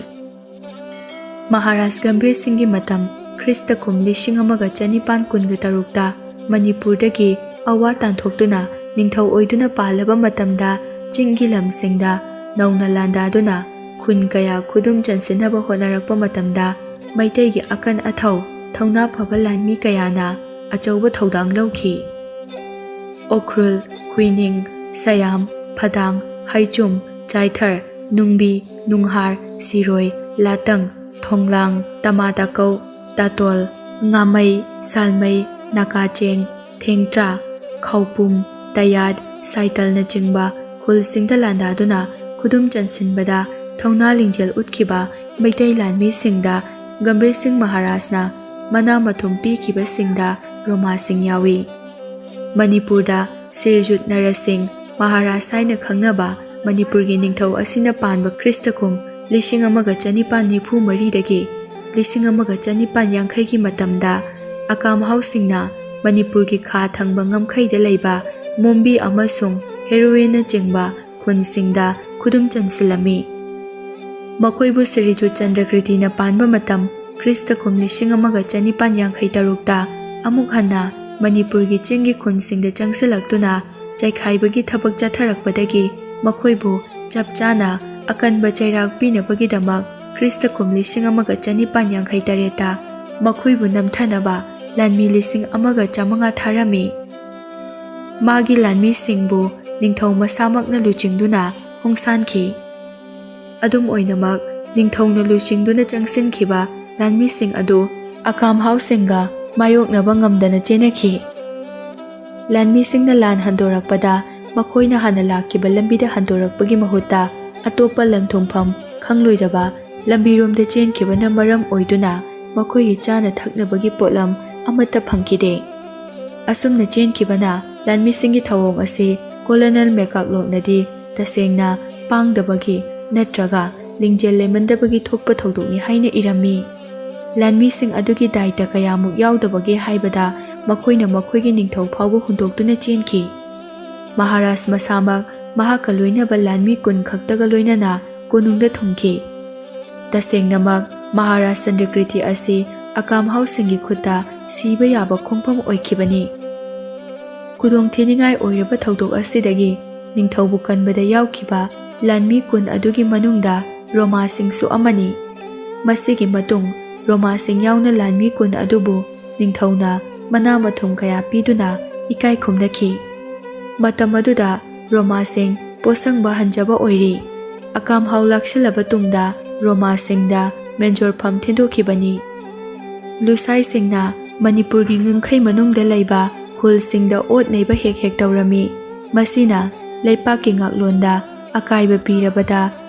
ꯃꯍꯥꯔꯥꯖ ꯒꯝꯚꯤꯔ ꯁꯤꯡꯒꯤ ꯃꯇꯝ ꯈ꯭ꯔꯤꯁꯇ ꯀꯨꯝ ꯂꯤꯁꯤꯡ ꯑꯃꯒ ꯆꯅꯤꯄꯥꯟ ꯀꯨꯟꯒ ꯇꯔꯨꯛꯇ ꯃꯅꯤꯄꯨꯔꯗꯒꯤ ꯑꯋꯥ ꯇꯥꯟꯊꯣꯛꯇꯨꯅ ꯅꯤꯡꯊꯧ ꯑꯣꯏꯗꯨꯅ ꯄꯥꯜꯂꯕ ꯃꯇꯝꯗ ꯆꯤꯡꯒꯤ ꯂꯝꯁꯤꯡꯗ ꯅꯧꯅ ꯂꯥꯟꯗꯥꯗꯨꯅ ꯈꯨꯟ ꯀꯌꯥ ꯈꯨꯗꯨꯝ ꯆꯟꯁꯤꯟꯅꯕ ꯍꯣꯠꯅꯔꯛꯄ ꯃꯇꯝꯗ ꯃꯩꯇꯩꯒꯤ ꯑꯀꯟ ꯑꯊꯧ ꯊꯧꯅꯥ ꯐꯕ ꯂꯥꯟꯃꯤ ꯀꯌꯥꯅ ꯑꯆꯧꯕ ꯊꯧꯗꯥꯡ ꯂꯧꯈꯤ꯫ ꯎꯈ꯭ꯔꯨꯜ, ꯍꯨꯏꯅꯤꯡ, ꯁꯌꯥꯝ, ꯐꯗꯥꯡ, ꯍꯩꯆꯨꯝ, ꯆꯥꯏꯊꯔ, ꯅꯨꯡꯕꯤ, ꯅꯨꯡꯍꯥꯔ, ꯁꯤꯔꯣꯏ, ꯂꯥꯇꯪ, ꯊꯣꯡꯂꯥꯡ, ꯇꯃꯥꯇꯥꯀꯧ, ꯇꯥꯇꯣꯜ, ꯉꯥꯃꯩ, ꯁꯥꯜꯃꯩ, ꯅꯥꯀꯥꯆꯦꯡ, ꯊꯦꯡꯇ꯭ꯔꯥ, ꯈꯥꯎꯄꯨꯝ, ꯇꯌꯥꯠ, ꯁꯥꯏꯇꯜꯅꯆꯤꯡꯕ ꯈꯨꯜꯁꯤꯡꯗ ꯂꯥꯟꯗꯥꯗꯨꯅ ꯈꯨꯗꯨꯝ ꯆꯟꯁꯤꯟꯕꯗ ꯊꯧꯅꯥ ꯂꯤꯡꯖꯦꯜ ꯎꯠꯈꯤꯕ ꯃꯩꯇꯩ ꯂꯥꯟꯃꯤꯁꯤꯡꯗ ꯒꯝꯚꯤꯔ ꯁꯤꯡ ꯃꯍꯥꯔꯥꯖꯅ ꯃꯅꯥ ꯃꯊꯨꯝ ꯄꯤꯈꯤꯕꯁꯤꯡꯗ ꯔꯣꯃꯥꯁꯤꯡ ꯌꯥꯎꯏ꯫ ꯃꯅꯤꯄꯨꯔꯗ ꯁꯤꯔꯖꯨꯠ ꯅꯔꯁꯤꯡ ꯃꯍꯥꯔꯥꯖ ꯍꯥꯏꯅ ꯈꯪꯅꯕ ꯃꯅꯤꯄꯨꯔꯒꯤ ꯅꯤꯡꯊꯧ ꯑꯁꯤꯅ ꯄꯥꯟꯕ ꯈ꯭ꯔꯤꯁꯇ ꯀꯨꯝ ꯂꯤꯁꯤꯡ ꯑꯃꯒ ꯆꯅꯤꯄꯥꯟ ꯅꯤꯐꯨ ꯃꯔꯤꯗꯒꯤ ꯂꯤꯁꯤꯡ ꯑꯃꯒ ꯆꯅꯤꯄꯥꯟ ꯌꯥꯡꯈꯩꯒꯤ ꯃꯇꯝꯗ ꯑꯀꯥꯝꯍꯥꯎꯁꯤꯡꯅ ꯃꯅꯤꯄꯨꯔꯒꯤ ꯈꯥ ꯊꯪꯕ ꯉꯝꯈꯩꯗ ꯂꯩꯕ ꯃꯣꯝꯕꯤ ꯑꯃꯁꯨꯡ ꯍꯦꯔꯣꯋꯦꯅꯆꯤꯡꯕ ꯈꯨꯟꯁꯤꯡꯗ ꯈꯨꯗꯨꯝ ꯆꯟꯁꯤꯜꯂꯝꯃꯤ꯫ ꯃꯈꯣꯏꯕꯨ ꯁ꯭ꯔꯤ ꯆꯨꯆꯟꯗ꯭ꯔ ꯀ꯭ꯔꯤꯇꯤꯅ ꯄꯥꯟꯕ ꯃꯇꯝ ꯈ꯭ꯔꯤꯁꯇ ꯀꯨꯝ ꯂꯤꯁꯤꯡ ꯑꯃꯒ ꯆꯅꯤꯄꯥꯟ ꯌꯥꯡꯈꯩ ꯇꯔꯨꯛꯇ ꯑꯃꯨꯛ ꯍꯟꯅ ꯃꯅꯤꯄꯨꯔꯒꯤ ꯆꯤꯡꯒꯤ ꯈꯨꯟꯁꯤꯡꯗ ꯆꯪꯁꯤꯜꯂꯛꯇꯨꯅ ꯆꯩꯈꯥꯏꯕꯒꯤ ꯊꯕꯛ ꯆꯠꯊꯔꯛꯄꯗꯒꯤ ꯃꯈꯣꯏꯕꯨ ꯆꯞ ꯆꯥꯅ ꯑꯀꯟꯕ ꯆꯩꯔꯥꯛ ꯄꯤꯅꯕꯒꯤꯗꯃꯛ ꯈ꯭ꯔꯤꯁꯇ ꯀꯨꯝ ꯂꯤꯁꯤꯡ ꯑꯃꯒ ꯆꯅꯤꯄꯥꯟ ꯌꯥꯡꯈꯩ ꯇꯔꯦꯠꯇ ꯃꯈꯣꯏꯕꯨ ꯅꯝꯊꯅꯕ ꯂꯥꯟꯃꯤ ꯂꯤꯁꯤꯡ ꯑꯃꯒ ꯆꯥꯃꯉꯥ ꯊꯥꯔꯝꯃꯤ꯫ ꯃꯥꯒꯤ ꯂꯥꯟꯃꯤꯁꯤꯡꯕꯨ ꯅꯤꯡꯊꯧ ꯃꯁꯥꯃꯛꯅ ꯂꯨꯆꯤꯡꯗꯨꯅ ꯈꯣꯡꯁꯥꯟꯈꯤ꯫ ꯑꯗꯨꯝ ꯑꯣꯏꯅꯃꯛ, ꯅꯤꯡꯊꯧꯅ ꯂꯨꯆꯤꯡꯗꯨꯅ ꯆꯪꯁꯤꯟꯈꯤꯕ ꯂꯥꯟꯃꯤꯁꯤꯡ ꯑꯗꯨ ꯑꯀꯥꯝꯍꯥꯎꯁꯤꯡꯒ ꯃꯥꯌꯣꯛꯅꯕ ꯉꯝꯗꯅ ꯆꯦꯟꯅꯈꯤ꯫ ꯂꯥꯟꯃꯤꯁꯤꯡꯅ ꯂꯥꯟ ꯍꯟꯗꯣꯔꯛꯄꯗ ꯃꯈꯣꯏꯅ ꯍꯥꯟꯅ ꯂꯥꯛꯈꯤꯕ ꯂꯝꯕꯤꯗ ꯍꯟꯗꯣꯔꯛꯄꯒꯤ ꯃꯍꯨꯠꯇ ꯑꯇꯣꯞꯄ ꯂꯟ ꯊꯨꯡꯐꯝ ꯈꯪꯂꯣꯏꯗꯕ ꯂꯝꯕꯤꯔꯣꯝꯗ ꯆꯦꯟꯈꯤꯕꯅ ꯃꯔꯝ ꯑꯣꯏꯗꯨꯅ ꯃꯈꯣꯏꯒꯤ ꯆꯥꯅ ꯊꯛꯅꯕꯒꯤ ꯄꯣꯠꯂꯝ ꯑꯃꯠꯇ ꯐꯪꯈꯤꯗꯦ꯫ ꯑꯁꯨꯝꯅ ꯆꯦꯟꯈꯤꯕꯅ ꯂꯥꯟꯃꯤꯁꯤꯡꯒꯤ ꯊꯧꯑꯣꯡ ꯑꯁꯤ ꯀꯣꯂꯣꯅꯦꯜ ꯃꯦꯀꯥꯛꯂꯣꯛꯅꯗꯤ ꯇꯁꯦꯡꯅ ꯄꯥꯡꯗꯕꯒꯤ ꯅꯠꯇ꯭ꯔꯒ ꯂꯤꯡꯖꯦꯜ ꯂꯩꯃꯟꯗꯕꯒꯤ ꯊꯣꯛꯄ ꯊꯧꯗꯣꯛꯅꯤ ꯍꯥꯏꯅ ꯏꯔꯝꯃꯤ꯫ ꯂꯥꯟꯃꯤꯁꯤꯡ ꯑꯗꯨꯒꯤ ꯗꯥꯏꯇ ꯀꯌꯥꯃꯨꯛ ꯌꯥꯎꯗꯕꯒꯦ ꯍꯥꯏꯕꯗ ꯃꯈꯣꯏꯅ ꯃꯈꯣꯏꯒꯤ ꯅꯤꯡꯊꯧ ꯐꯥꯎꯕ ꯍꯨꯟꯗꯣꯛꯇꯨꯅ ꯆꯦꯟꯈꯤ꯫ ꯃꯍꯥꯔꯥꯖ ꯃꯁꯥꯃꯛ ꯃꯍꯥꯛꯀ ꯂꯣꯏꯅꯕ ꯂꯥꯟꯃꯤ ꯀꯨꯟ ꯈꯛꯇꯒ ꯂꯣꯏꯅꯅ ꯀꯣꯅꯨꯡꯗ ꯊꯨꯡꯈꯤ꯫ ꯇꯁꯦꯡꯅꯃꯛ ꯃꯍꯥꯔꯥꯖ ꯆꯟꯗ꯭ꯔꯀ꯭ꯔꯤꯇꯤ ꯑꯁꯤ ꯑꯀꯥꯝꯍꯥꯎꯁꯤꯡꯒꯤ ꯈꯨꯠꯇ ꯁꯤꯕ ꯌꯥꯕ ꯈꯣꯡꯐꯝ ꯑꯣꯏꯈꯤꯕꯅꯤ꯫ ꯈꯨꯗꯣꯡꯊꯤꯅꯤꯡꯉꯥꯏ ꯑꯣꯏꯔꯕ ꯊꯧꯗꯣꯛ ꯑꯁꯤꯗꯒꯤ ꯅꯤꯡꯊꯧꯕꯨ ꯀꯟꯕꯗ ꯌꯥꯎꯈꯤꯕ ꯂꯥꯟꯃꯤ ꯀꯨꯟ ꯑꯗꯨꯒꯤ ꯃꯅꯨꯡꯗ ꯔꯣꯃꯥꯁꯤꯡꯁꯨ ꯑꯃꯅꯤ꯫ ꯃꯁꯤꯒꯤ ꯃꯇꯨꯡ ꯔꯣꯃꯥꯁꯤꯡ ꯌꯥꯎꯅ ꯂꯥꯟꯃꯤ ꯀꯨꯟ ꯑꯗꯨꯕꯨ ꯅꯤꯡꯊꯧꯅ ꯃꯅꯥ ꯃꯊꯨꯝ ꯀꯌꯥ ꯄꯤꯗꯨꯅ ꯏꯀꯥꯏ ꯈꯨꯝꯅꯈꯤ꯫ ꯃꯇꯝ ꯑꯗꯨꯗ ꯔꯣꯃꯥꯁꯤꯡ ꯄꯣꯠꯁꯪꯕ ꯍꯟꯖꯕ ꯑꯣꯏꯔꯤ꯫ ꯑꯀꯥꯝꯍꯥꯎ ꯂꯥꯛꯁꯤꯜꯂꯕ ꯇꯨꯡꯗ ꯔꯣꯃꯥꯁꯤꯡꯗ ꯃꯦꯟꯖꯣꯔꯐꯝ ꯊꯤꯟꯗꯣꯛꯈꯤꯕꯅꯤ꯫ ꯂꯨꯁꯥꯏꯁꯤꯡꯅ ꯃꯅꯤꯄꯨꯔꯒꯤ ꯉꯝꯈꯩ ꯃꯅꯨꯡꯗ ꯂꯩꯕ ꯈꯨꯜꯁꯤꯡꯗ ꯑꯣꯠ ꯅꯩꯕ ꯍꯦꯛ ꯍꯦꯛ ꯇꯧꯔꯝꯃꯤ꯫ ꯃꯁꯤꯅ ꯂꯩꯄꯥꯛꯀꯤ ꯉꯥꯛꯂꯣꯟꯗ ꯑꯀꯥꯏꯕ ꯄꯤꯔꯕꯗ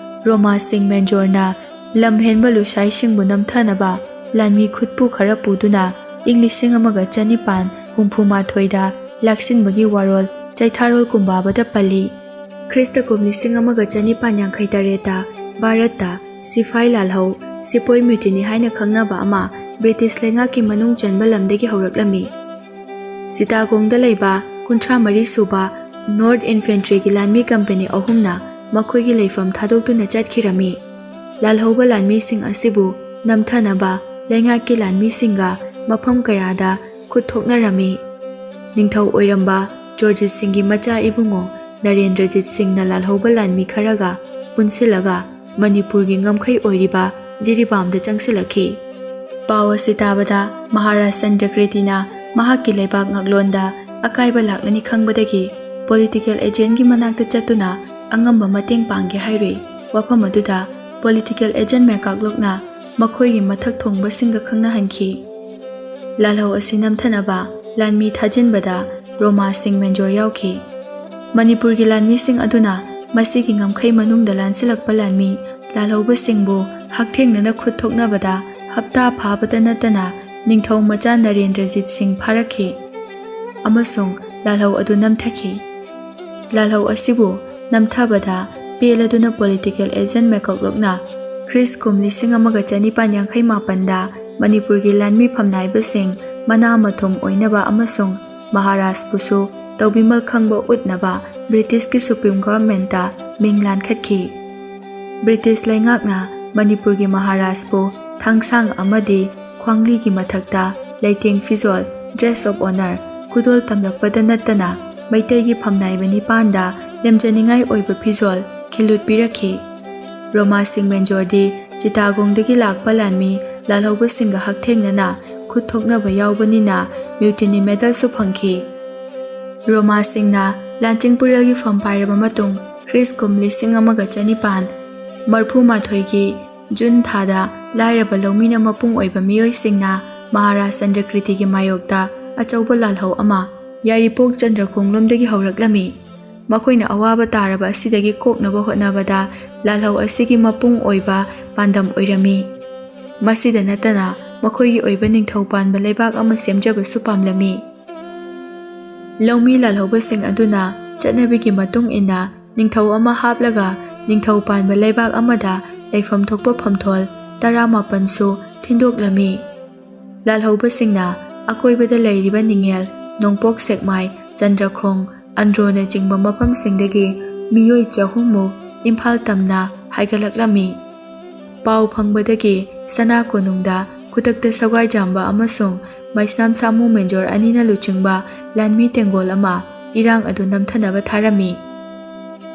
ꯔꯣꯃꯥꯁꯤꯡ ꯃꯦꯟꯖꯣꯔꯅ ꯂꯝ ꯍꯦꯟꯕ ꯂꯨꯁꯥꯏꯁꯤꯡꯕꯨ ꯅꯝꯊꯅꯕ ꯂꯥꯟꯃꯤ ꯈꯨꯠꯄꯨ ꯈꯔ ꯄꯨꯗꯨꯅ ꯏꯪ ꯂꯤꯁꯤꯡ ꯑꯃꯒ ꯆꯅꯤꯄꯥꯟ ꯍꯨꯝꯐꯨ ꯃꯥꯊꯣꯏꯗ ꯂꯥꯛꯁꯤꯟꯕꯒꯤ ꯋꯥꯔꯣꯜ ꯆꯩꯊꯥꯔꯣꯜ ꯀꯨꯝꯕꯥꯕꯗ ꯄꯜꯂꯤ꯫ ꯈ꯭ꯔꯤꯁꯇ ꯀꯨꯝ ꯂꯤꯁꯤꯡ ꯑꯃꯒ ꯆꯅꯤꯄꯥꯟ ꯌꯥꯡꯈꯩ ꯇꯔꯦꯠꯇ ꯚꯥꯔꯠꯇ ꯁꯤꯐꯥꯏ ꯂꯥꯜꯍꯧ, ꯁꯤꯄꯣꯏ ꯃ꯭ꯌꯨꯇꯤꯅꯤ ꯍꯥꯏꯅ ꯈꯪꯅꯕ ꯑꯃ ꯕ꯭ꯔꯤꯇꯤꯁ ꯂꯩꯉꯥꯛꯀꯤ ꯃꯅꯨꯡ ꯆꯟꯕ ꯂꯝꯗꯒꯤ ꯍꯧꯔꯛꯂꯝꯃꯤ꯫ ꯁꯤꯇꯥꯒꯣꯡꯗ ꯂꯩꯕ ꯀꯨꯟꯊ꯭ꯔꯥ ꯃꯔꯤ ꯁꯨꯕ ꯅꯣꯔꯠ ꯏꯟꯐꯦꯟꯇ꯭ꯔꯤꯒꯤ ꯂꯥꯟꯃꯤ ꯀꯝꯄꯦꯅꯤ ꯑꯍꯨꯝꯅ ꯃꯈꯣꯏꯒꯤ ꯂꯩꯐꯝ ꯊꯥꯗꯣꯛꯇꯨꯅ ꯆꯠꯈꯤꯔꯝꯃꯤ꯫ ꯂꯥꯜꯍꯧꯕ ꯂꯥꯟꯃꯤꯁꯤꯡ ꯑꯁꯤꯕꯨ ꯅꯝꯊꯅꯕ ꯂꯩꯉꯥꯛꯀꯤ ꯂꯥꯟꯃꯤꯁꯤꯡꯒ ꯃꯐꯝ ꯀꯌꯥꯗ ꯈꯨꯠ ꯊꯣꯛꯅꯔꯝꯃꯤ꯫ ꯅꯤꯡꯊꯧ ꯑꯣꯏꯔꯝꯕ ꯖꯣꯔꯖꯤꯠ ꯁꯤꯡꯒꯤ ꯃꯆꯥ ꯏꯕꯨꯡꯉꯣ ꯅꯔꯦꯟꯗ꯭ꯔꯖꯤꯠ ꯁꯤꯡꯅ ꯂꯥꯜꯍꯧꯕ ꯂꯥꯟꯃꯤ ꯈꯔꯒ ꯄꯨꯟꯁꯤꯜꯂꯒ ꯃꯅꯤꯄꯨꯔꯒꯤ ꯉꯝꯈꯩ ꯑꯣꯏꯔꯤꯕ ꯖꯤꯔꯤꯕꯥꯝꯗ ꯆꯪꯁꯤꯜꯂꯛꯈꯤ꯫ ꯄꯥꯎ ꯑꯁꯤ ꯇꯥꯕꯗ ꯃꯍꯥꯔꯥꯖ ꯆꯟꯗ꯭ꯔꯀ꯭ꯔꯤꯇꯤꯅ ꯃꯍꯥꯛꯀꯤ ꯂꯩꯕꯥꯛ ꯉꯥꯛꯂꯣꯟꯗ ꯑꯀꯥꯏꯕ ꯂꯥꯛꯂꯅꯤ ꯈꯪꯕꯗꯒꯤ ꯄꯣꯂꯤꯇꯤꯀꯦꯜ ꯑꯦꯖꯦꯟꯒꯤ ꯃꯅꯥꯛꯇ ꯆꯠꯇꯨꯅ ꯑꯉꯝꯕ ꯃꯇꯦꯡ ꯄꯥꯡꯒꯦ ꯍꯥꯏꯔꯨꯏ꯫ ꯋꯥꯐꯝ ꯑꯗꯨꯗ ꯄꯣꯂꯤꯇꯤꯀꯦꯜ ꯑꯦꯖꯦꯟ ꯃꯦꯀꯥꯛꯂꯣꯛꯅ ꯃꯈꯣꯏꯒꯤ ꯃꯊꯛ ꯊꯣꯡꯕꯁꯤꯡꯒ ꯈꯪꯅꯍꯟꯈꯤ꯫ ꯂꯥꯜꯍꯧ ꯑꯁꯤ ꯅꯝꯊꯅꯕ ꯂꯥꯟꯃꯤ ꯊꯥꯖꯤꯟꯕꯗ ꯔꯣꯃꯥꯁꯤꯡ ꯃꯦꯟꯖꯣꯔ ꯌꯥꯎꯈꯤ꯫ ꯃꯅꯤꯄꯨꯔꯒꯤ ꯂꯥꯟꯃꯤꯁꯤꯡ ꯑꯗꯨꯅ ꯃꯁꯤꯒꯤ ꯉꯝꯈꯩ ꯃꯅꯨꯡꯗ ꯂꯥꯟꯁꯤꯜꯂꯛꯄ ꯂꯥꯟꯃꯤ ꯂꯥꯜꯍꯧꯕꯁꯤꯡꯕꯨ ꯍꯛꯊꯦꯡꯅꯅ ꯈꯨꯠ ꯊꯣꯛꯅꯕꯗ ꯍꯞꯇꯥ ꯐꯥꯕꯇ ꯅꯠꯇꯅ ꯅꯤꯡꯊꯧ ꯃꯆꯥ ꯅꯔꯦꯟꯗ꯭ꯔꯖꯤꯠ ꯁꯤꯡ ꯐꯥꯔꯛꯈꯤ ꯑꯃꯁꯨꯡ ꯂꯥꯜꯍꯧ ꯑꯗꯨ ꯅꯝꯊꯈꯤ꯫ ꯂꯥꯜꯍꯧ ꯑꯁꯤꯕꯨ ꯅꯝꯊꯕꯗ ꯄꯦꯜꯂꯗꯨꯅ ꯄꯣꯂꯤꯇꯤꯀꯦꯜ ꯑꯦꯖꯦꯟ ꯃꯦꯀꯣꯛꯂꯣꯛꯅ ꯈ꯭ꯔꯤꯁ ꯀꯨꯝ ꯂꯤꯁꯤꯡ ꯑꯃꯒ ꯆꯅꯤꯄꯥꯟ ꯌꯥꯡꯈꯩ ꯃꯥꯄꯟꯗ ꯃꯅꯤꯄꯨꯔꯒꯤ ꯂꯥꯟꯃꯤ ꯐꯝꯅꯥꯏꯕꯁꯤꯡ ꯃꯅꯥ ꯃꯊꯨꯝ ꯑꯣꯏꯅꯕ ꯑꯃꯁꯨꯡ ꯃꯍꯥꯔꯥꯖꯄꯨꯁꯨ ꯇꯧꯕꯤꯃꯜ ꯈꯪꯕ ꯎꯠꯅꯕ ꯕ꯭ꯔꯤꯇꯤꯁꯀꯤ ꯁꯨꯄ꯭ꯔꯤꯝ ꯒꯣꯚꯔꯟꯃꯦꯟꯠꯇ ꯃꯤꯡ ꯂꯥꯟꯈꯠꯈꯤ꯫ ꯕ꯭ꯔꯤꯇꯤꯁ ꯂꯩꯉꯥꯛꯅ ꯃꯅꯤꯄꯨꯔꯒꯤ ꯃꯍꯥꯔꯥꯖꯄꯨ ꯊꯥꯡꯁꯥꯡ ꯑꯃꯗꯤ ꯐꯪꯂꯤꯒꯤ ꯃꯊꯛꯇ ꯂꯩꯇꯦꯡ ꯐꯤꯖꯣꯜ, dress of honour, ꯈꯨꯗꯣꯜ ꯇꯝꯂꯛꯄꯗ ꯅꯠꯇꯅ ꯃꯩꯇꯩꯒꯤ ꯐꯝꯅꯥꯏꯕ ꯅꯤꯄꯥꯟꯗ ꯂꯦꯝꯖꯅꯤꯡꯉꯥꯏ ꯑꯣꯏꯕ ꯐꯤꯖꯣꯜ ꯈꯤꯜꯂꯨꯠ ꯄꯤꯔꯛꯈꯤ꯫ ꯔꯣꯃꯥ ꯁꯤꯡ ꯃꯦꯟꯖꯣꯔꯗꯤ ꯆꯤꯇꯥꯒꯣꯡꯗꯒꯤ ꯂꯥꯛꯄ ꯂꯥꯟꯃꯤ ꯂꯥꯜꯍꯧꯕꯁꯤꯡꯒ ꯍꯛꯊꯦꯡꯅꯅ ꯈꯨꯠ ꯊꯣꯛꯅꯕ ꯌꯥꯎꯕꯅꯤꯅ mutiny medalꯁꯨ ꯐꯪꯈꯤ꯫ ꯔꯣꯃꯥꯁꯤꯡꯅ ꯂꯥꯟꯆꯤꯡ ꯄꯨꯔꯦꯜꯒꯤ ꯐꯝ ꯄꯥꯏꯔꯕ ꯃꯇꯨꯡ, ꯈ꯭ꯔꯤꯁ ꯀꯨꯝ ꯂꯤꯁꯤꯡ ꯑꯃꯒ ꯆꯅꯤꯄꯥꯟ ꯃꯔꯐꯨ ꯃꯥꯊꯣꯏꯒꯤ ꯖꯨꯟ ꯊꯥꯗ ꯂꯥꯏꯔꯕ ꯂꯧꯃꯤꯅ ꯃꯄꯨꯡ ꯑꯣꯏꯕ ꯃꯤꯑꯣꯏꯁꯤꯡꯅ ꯃꯍꯥꯔꯥꯖ ꯆꯟꯗ꯭ꯔꯀ꯭ꯔꯤꯇꯤꯒꯤ ꯃꯥꯌꯣꯛꯇ ꯑꯆꯧꯕ ꯂꯥꯜꯍꯧ ꯑꯃ ꯌꯥꯏꯔꯤꯄꯣꯛ ꯆꯟꯗ꯭ꯔꯈꯣꯡꯂꯣꯝꯗꯒꯤ ꯍꯧꯔꯛꯂꯝꯃꯤ꯫ ꯃꯈꯣꯏꯅ ꯑꯋꯥꯕ ꯇꯥꯔꯕ ꯑꯁꯤꯗꯒꯤ ꯀꯣꯛꯅꯕ ꯍꯣꯠꯅꯕꯗ ꯂꯥꯜꯍꯧ ꯑꯁꯤꯒꯤ ꯃꯄꯨꯡ ꯑꯣꯏꯕ ꯄꯥꯟꯗꯝ ꯑꯣꯏꯔꯝꯃꯤ꯫ ꯃꯁꯤꯗ ꯅꯠꯇꯅ ꯃꯈꯣꯏꯒꯤ ꯑꯣꯏꯕ ꯅꯤꯡꯊꯧ ꯄꯥꯟꯕ ꯂꯩꯕꯥꯛ ꯑꯃ ꯁꯦꯝꯖꯕꯁꯨ ꯄꯥꯝꯂꯝꯃꯤ꯫ ꯂꯧꯃꯤ ꯂꯥꯜꯍꯧꯕꯁꯤꯡ ꯑꯗꯨꯅ ꯆꯠꯅꯕꯤꯒꯤ ꯃꯇꯨꯡ ꯏꯟꯅ ꯅꯤꯡꯊꯧ ꯑꯃ ꯍꯥꯞꯂꯒ ꯅꯤꯡꯊꯧ ꯄꯥꯟꯕ ꯂꯩꯕꯥꯛ ꯑꯃꯗ ꯂꯩꯐꯝ ꯊꯣꯛꯄ ꯐꯝꯊꯣꯜ ꯇꯔꯥꯃꯥꯄꯟꯁꯨ ꯊꯤꯟꯗꯣꯛꯂꯝꯃꯤ꯫ ꯂꯥꯜꯍꯧꯕꯁꯤꯡꯅ ꯑꯀꯣꯏꯕꯗ ꯂꯩꯔꯤꯕ ꯅꯤꯡꯉꯦꯜ, ꯅꯣꯡꯄꯣꯛ ꯁꯦꯛꯃꯥꯏ, ꯆꯟꯗ꯭ꯔꯈꯣꯡ, ꯑꯟꯗ꯭ꯔꯣꯅꯆꯤꯡꯕ ꯃꯐꯝꯁꯤꯡꯗꯒꯤ ꯃꯤꯑꯣꯏ ꯆꯍꯨꯝꯃꯨꯛ ꯏꯝꯐꯥꯜ ꯇꯝꯅ ꯍꯥꯏꯒꯠꯂꯛꯂꯝꯃꯤ꯫ ꯄꯥꯎ ꯐꯪꯕꯗꯒꯤ ꯁꯅꯥ ꯀꯣꯅꯨꯡꯗ ꯈꯨꯗꯛꯇ ꯁꯒꯥꯏꯖꯥꯝꯕ ꯑꯃꯁꯨꯡ ꯃꯩꯁꯅꯥꯝ ꯁꯥꯃꯨ ꯃꯦꯟꯖꯣꯔ ꯑꯅꯤꯅ ꯂꯨꯆꯤꯡꯕ ꯂꯥꯟꯃꯤ ꯇꯦꯡꯒꯣꯜ ꯑꯃ ꯏꯔꯥꯡ ꯑꯗꯨ ꯅꯝꯊꯅꯕ ꯊꯥꯔꯝꯃꯤ꯫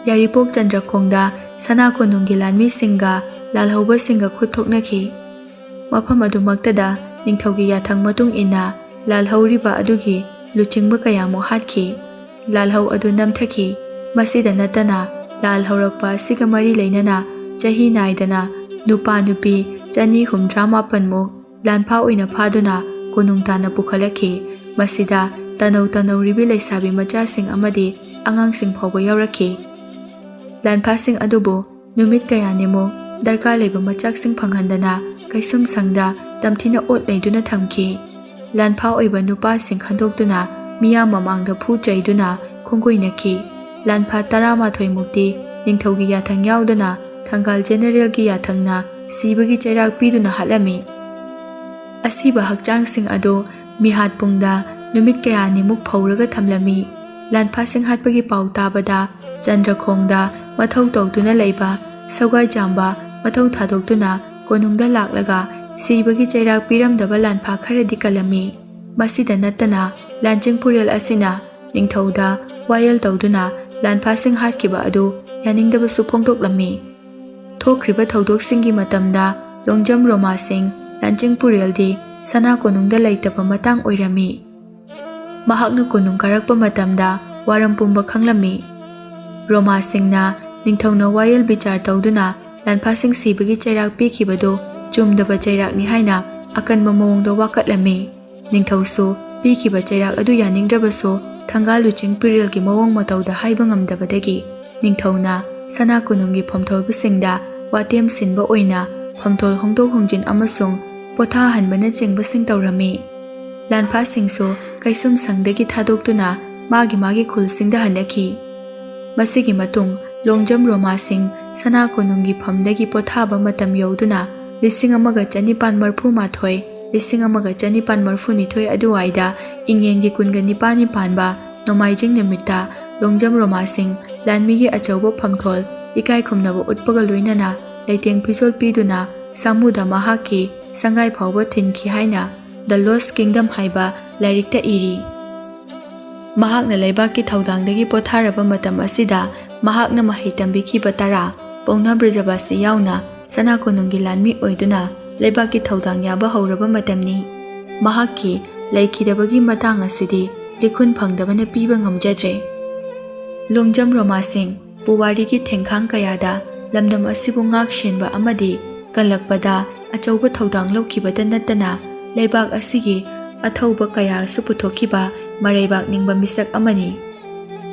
ꯌꯥꯏꯔꯤꯄꯣꯛ ꯆꯟꯗ꯭ꯔꯈꯣꯡꯗ ꯁꯅꯥ ꯀꯣꯅꯨꯡꯒꯤ ꯂꯥꯟꯃꯤꯁꯤꯡꯒ ꯂꯥꯜꯍꯧꯕꯁꯤꯡꯒ ꯈꯨꯠ ꯊꯣꯛꯅꯈꯤ꯫ ꯃꯐꯝ ꯑꯗꯨꯃꯛꯇꯗ ꯅꯤꯡꯊꯧꯒꯤ ꯌꯥꯊꯪ ꯃꯇꯨꯡ ꯏꯟꯅ ꯂꯥꯜꯍꯧꯔꯤꯕ ꯑꯗꯨꯒꯤ ꯂꯨꯆꯤꯡꯕ ꯀꯌꯥꯃꯨꯛ ꯍꯥꯠꯈꯤ꯫ ꯂꯥꯜꯍꯧ ꯑꯗꯨ ꯅꯝꯊꯈꯤ꯫ ꯃꯁꯤꯗ ꯅꯠꯇꯅ ꯂꯥꯜ ꯍꯧꯔꯛꯄ ꯑꯁꯤꯒ ꯃꯔꯤ ꯂꯩꯅꯅ ꯆꯍꯤ ꯅꯥꯏꯗꯅ ꯅꯨꯄꯥ ꯅꯨꯄꯤ ꯆꯅꯤ ꯍꯨꯝꯗ꯭ꯔꯥ ꯃꯥꯄꯟꯃꯨꯛ ꯂꯥꯟꯐꯥ ꯑꯣꯏꯅ ꯐꯥꯗꯨꯅ ꯀꯣꯅꯨꯡ ꯇꯥꯟꯅ ꯄꯨꯈꯠꯂꯛꯈꯤ꯫ ꯃꯁꯤꯗ ꯇꯅꯧ ꯇꯅꯧꯔꯤꯕꯤ ꯂꯩꯁꯥꯕꯤ ꯃꯆꯥꯁꯤꯡ ꯑꯃꯗꯤ ꯑꯉꯥꯡꯁꯤꯡ ꯐꯥꯎꯕ ꯌꯥꯎꯔꯛꯈꯤ꯫ ꯂꯥꯟꯐꯥꯁꯤꯡ ꯑꯗꯨꯕꯨ ꯅꯨꯃꯤꯠ ꯀꯌꯥꯅꯤꯃꯨꯛ ꯗꯔꯀꯥꯔ ꯂꯩꯕ ꯃꯆꯥꯛꯁꯤꯡ ꯐꯪꯍꯟꯗꯅ ꯀꯩꯁꯨꯝꯁꯪꯗ ꯇꯝꯊꯤꯅ ꯑꯣꯠ ꯅꯩꯗꯨꯅ ꯊꯝꯈꯤ꯫ ꯂꯥꯟꯐꯥ ꯑꯣꯏꯕ ꯅꯨꯄꯥꯁꯤꯡ ꯈꯟꯗꯣꯛꯇꯨꯅ ꯃꯤꯌꯥꯝ ꯃꯃꯥꯡꯗ ꯐꯨ ꯆꯩꯗꯨꯅ ꯈꯣꯡꯒꯣꯏꯅꯈꯤ꯫ ꯂꯥꯟꯐꯥ ꯇꯔꯥꯃꯥꯊꯣꯏ ꯃꯨꯛꯇꯤ ꯅꯤꯡꯊꯧꯒꯤ ꯌꯥꯊꯪ ꯌꯥꯎꯗꯅ ꯊꯪꯒꯥꯜ ꯖꯦꯅꯔꯦꯜꯒꯤ ꯌꯥꯊꯪꯅ ꯁꯤꯕꯒꯤ ꯆꯩꯔꯥꯛ ꯄꯤꯗꯨꯅ ꯍꯥꯠꯂꯝꯃꯤ꯫ ꯑꯁꯤꯕ ꯍꯛꯆꯥꯡꯁꯤꯡ ꯑꯗꯨ ꯃꯤꯍꯥꯠꯄꯨꯡꯗ ꯅꯨꯃꯤꯠ ꯀꯌꯥꯅꯤꯃꯨꯛ ꯐꯧꯔꯒ ꯊꯝꯂꯝꯃꯤ꯫ ꯂꯥꯟꯐꯥꯁꯤꯡ ꯍꯥꯠꯄꯒꯤ ꯄꯥꯎ ꯇꯥꯕꯗ ꯆꯟꯗ꯭ꯔꯈꯣꯡꯗ ꯃꯊꯧ ꯇꯧꯗꯨꯅ ꯂꯩꯕ ꯁꯒꯥꯏꯖꯥꯝꯕ ꯃꯊꯧ ꯊꯥꯗꯣꯛꯇꯨꯅ ꯀꯣꯅꯨꯡꯗ ꯂꯥꯛꯂꯒ ꯁꯤꯕꯒꯤ ꯆꯩꯔꯥꯛ ꯄꯤꯔꯝꯗꯕ ꯂꯥꯟꯐꯥ ꯈꯔꯗꯤ ꯀꯜꯂꯝꯃꯤ꯫ ꯃꯁꯤꯗ ꯅꯠꯇꯅ ꯂꯥꯟꯆꯤꯡ ꯄꯨꯔꯦꯜ ꯑꯁꯤꯅ ꯅꯤꯡꯊꯧꯗ ꯋꯥꯌꯦꯜ ꯇꯧꯗꯨꯅ ꯂꯥꯟꯐꯥꯁꯤꯡ ꯍꯥꯠꯈꯤꯕ ꯑꯗꯨ ꯌꯥꯅꯤꯡꯗꯕꯁꯨ ꯐꯣꯡꯗꯣꯛꯂꯝꯃꯤ꯫ ꯊꯣꯛꯈ꯭ꯔꯤꯕ ꯊꯧꯗꯣꯛꯁꯤꯡꯒꯤ ꯃꯇꯝꯗ ꯂꯣꯡꯖꯝ ꯔꯣꯃꯥꯁꯤꯡ ꯂꯥꯟꯆꯤꯡ ꯄꯨꯔꯦꯜꯗꯤ ꯁꯅꯥ ꯀꯣꯅꯨꯡꯗ ꯂꯩꯇꯕ ꯃꯇꯥꯡ ꯑꯣꯏꯔꯝꯃꯤ꯫ ꯃꯍꯥꯛꯅ ꯀꯣꯅꯨꯡ ꯀꯥꯔꯛꯄ ꯃꯇꯝꯗ ꯋꯥꯔꯝ ꯄꯨꯝꯕ ꯈꯪꯂꯝꯃꯤ꯫ ꯔꯣꯃꯥꯁꯤꯡꯅ ꯅꯤꯡꯊꯧꯅ ꯋꯥꯌꯦꯜ ꯕꯤꯆꯥꯔ ꯇꯧꯗꯨꯅ ꯂꯥꯟꯐꯥꯁꯤꯡ ꯁꯤꯕꯒꯤ ꯆꯩꯔꯥꯛ ꯄꯤꯈꯤꯕꯗꯨ ꯆꯨꯝꯗꯕ ꯆꯩꯔꯥꯛꯅꯤ ꯍꯥꯏꯅ ꯑꯀꯟꯕ ꯃꯑꯣꯡꯗ ꯋꯥꯀꯠꯂꯝꯃꯤ꯫ ꯅꯤꯡꯊꯧꯁꯨ ꯄꯤꯈꯤꯕ ꯆꯩꯔꯥꯛ ꯑꯗꯨ ꯌꯥꯅꯤꯡꯗ꯭ꯔꯕꯁꯨ, ꯊꯪꯒꯥ ꯂꯨꯆꯤꯡ ꯄꯨꯔꯦꯜꯒꯤ ꯃꯑꯣꯡ ꯃꯇꯧꯗ ꯍꯥꯏꯕ ꯉꯝꯗꯕꯗꯒꯤ ꯅꯤꯡꯊꯧꯅ ꯁꯅꯥ ꯀꯣꯅꯨꯡꯒꯤ ꯐꯝꯊꯣꯜꯕꯁꯤꯡꯗ ꯋꯥꯇꯦꯝ ꯁꯤꯟꯕ ꯑꯣꯏꯅ ꯐꯝꯊꯣꯜ ꯍꯣꯡꯗꯣꯛ ꯍꯣꯡꯖꯤꯟ ꯑꯃꯁꯨꯡ ꯄꯣꯊꯥꯍꯟꯕꯅꯆꯤꯡꯕꯁꯤꯡ ꯇꯧꯔꯝꯃꯤ꯫ ꯂꯥꯟꯐꯥꯁꯤꯡꯁꯨ ꯀꯩꯁꯨꯝꯁꯪꯗꯒꯤ ꯊꯥꯗꯣꯛꯇꯨꯅ ꯃꯥꯒꯤ ꯃꯥꯒꯤ ꯈꯨꯜꯁꯤꯡꯗ ꯍꯟꯅꯈꯤ꯫ ꯃꯁꯤꯒꯤ ꯃꯇꯨꯡ ꯂꯣꯡꯖꯝ ꯔꯣꯃꯥꯁꯤꯡ ꯁꯅꯥ ꯀꯣꯅꯨꯡꯒꯤ ꯐꯝꯗꯒꯤ ꯄꯣꯊꯥꯕ ꯃꯇꯝ ꯌꯧꯗꯨꯅ ꯂꯤꯁꯤꯡ ꯑꯃꯒ ꯆꯅꯤꯄꯥꯟ ꯃꯔꯐꯨ ꯃꯥꯊꯣꯏ, ꯂꯤꯁꯤꯡ ꯑꯃꯒ ꯆꯅꯤꯄꯥꯟ ꯃꯔꯐꯨ ꯅꯤꯊꯣꯏ ꯑꯗꯨꯋꯥꯏꯗ ꯏꯪꯉꯦꯟꯒꯤ ꯀꯨꯟꯒ ꯅꯤꯄꯥꯟꯅꯤ ꯄꯥꯟꯕ ꯅꯣꯡꯃꯥꯏꯖꯤꯡ ꯅꯨꯃꯤꯠꯇ ꯂꯣꯡꯖꯝ ꯔꯣꯃꯥꯁꯤꯡ ꯂꯥꯟꯃꯤꯒꯤ ꯑꯆꯧꯕ ꯐꯝꯊꯣꯜ ꯏꯀꯥꯏ ꯈꯨꯝꯅꯕ ꯎꯠꯄꯒ ꯂꯣꯏꯅꯅ ꯂꯩꯇꯦꯡ ꯐꯤꯖꯣꯜ ꯄꯤꯗꯨꯅ ꯁꯥꯃꯨꯗ ꯃꯍꯥꯛꯀꯤ ꯁꯪꯒꯥꯏ ꯐꯥꯎꯕ ꯊꯤꯟꯈꯤ ꯍꯥꯏꯅ The Lost Kingdom ꯍꯥꯏꯕ ꯂꯥꯏꯔꯤꯛꯇ ꯏꯔꯤ꯫ ꯃꯍꯥꯛꯅ ꯂꯩꯕꯥꯛꯀꯤ ꯊꯧꯗꯥꯡꯗꯒꯤ ꯄꯣꯊꯥꯔꯕ ꯃꯇꯝ ꯑꯁꯤꯗ ꯃꯍꯥꯛꯅ ꯃꯍꯩ ꯇꯝꯕꯤꯈꯤꯕ ꯇꯔꯥ, ꯄꯧꯅꯥ ꯕ꯭ꯔꯖꯕꯥꯁꯤ ꯌꯥꯎꯅ ꯁꯅꯥ ꯀꯣꯅꯨꯡꯒꯤ ꯂꯥꯟꯃꯤ ꯑꯣꯏꯗꯨꯅ ꯂꯩꯕꯥꯛꯀꯤ ꯊꯧꯗꯥꯡ ꯌꯥꯕ ꯍꯧꯔꯕ ꯃꯇꯝꯅꯤ꯫ ꯃꯍꯥꯛꯀꯤ ꯂꯩꯈꯤꯗꯕꯒꯤ ꯃꯇꯥꯡ ꯑꯁꯤꯗꯤ ꯂꯤꯈꯨꯟ ꯐꯪꯗꯕꯅ ꯄꯤꯕ ꯉꯝꯖꯗ꯭ꯔꯦ꯫ ꯂꯣꯡꯖꯝ ꯔꯣꯃꯥꯁꯤꯡ ꯄꯨꯋꯥꯔꯤꯒꯤ ꯊꯦꯡꯈꯥꯡ ꯀꯌꯥꯗ ꯂꯝꯗꯝ ꯑꯁꯤꯕꯨ ꯉꯥꯛ ꯁꯦꯟꯕ ꯑꯃꯗꯤ ꯀꯜꯂꯛꯄꯗ ꯑꯆꯧꯕ ꯊꯧꯗꯥꯡ ꯂꯧꯈꯤꯕꯇ ꯅꯠꯇꯅ ꯂꯩꯕꯥꯛ ꯑꯁꯤꯒꯤ ꯑꯊꯧꯕ ꯀꯌꯥꯁꯨ ꯄꯨꯊꯣꯛꯈꯤꯕ ꯃꯔꯩꯕꯥꯛ ꯅꯤꯡꯕ ꯃꯤꯁꯛ ꯑꯃꯅꯤ꯫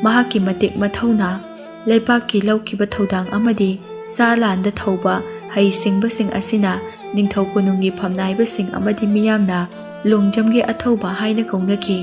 ꯃꯍꯥꯛꯀꯤ ꯃꯇꯤꯛ ꯃꯊꯧꯅꯥ, ꯂꯩꯕꯥꯛꯀꯤ ꯂꯧꯈꯤꯕ ꯊꯧꯗꯥꯡ ꯑꯃꯗꯤ ꯆꯥ ꯂꯥꯟꯗ ꯊꯧꯕ ꯍꯩꯁꯤꯡꯕꯁꯤꯡ ꯑꯁꯤꯅ ꯅꯤꯡꯊꯧ ꯀꯣꯅꯨꯡꯒꯤ ꯐꯝꯅꯥꯏꯕꯁꯤꯡ ꯑꯃꯗꯤ ꯃꯤꯌꯥꯝꯅ ꯂꯣꯡꯖꯝꯒꯤ ꯑꯊꯧꯕ ꯍꯥꯏꯅ ꯀꯧꯅꯈꯤ꯫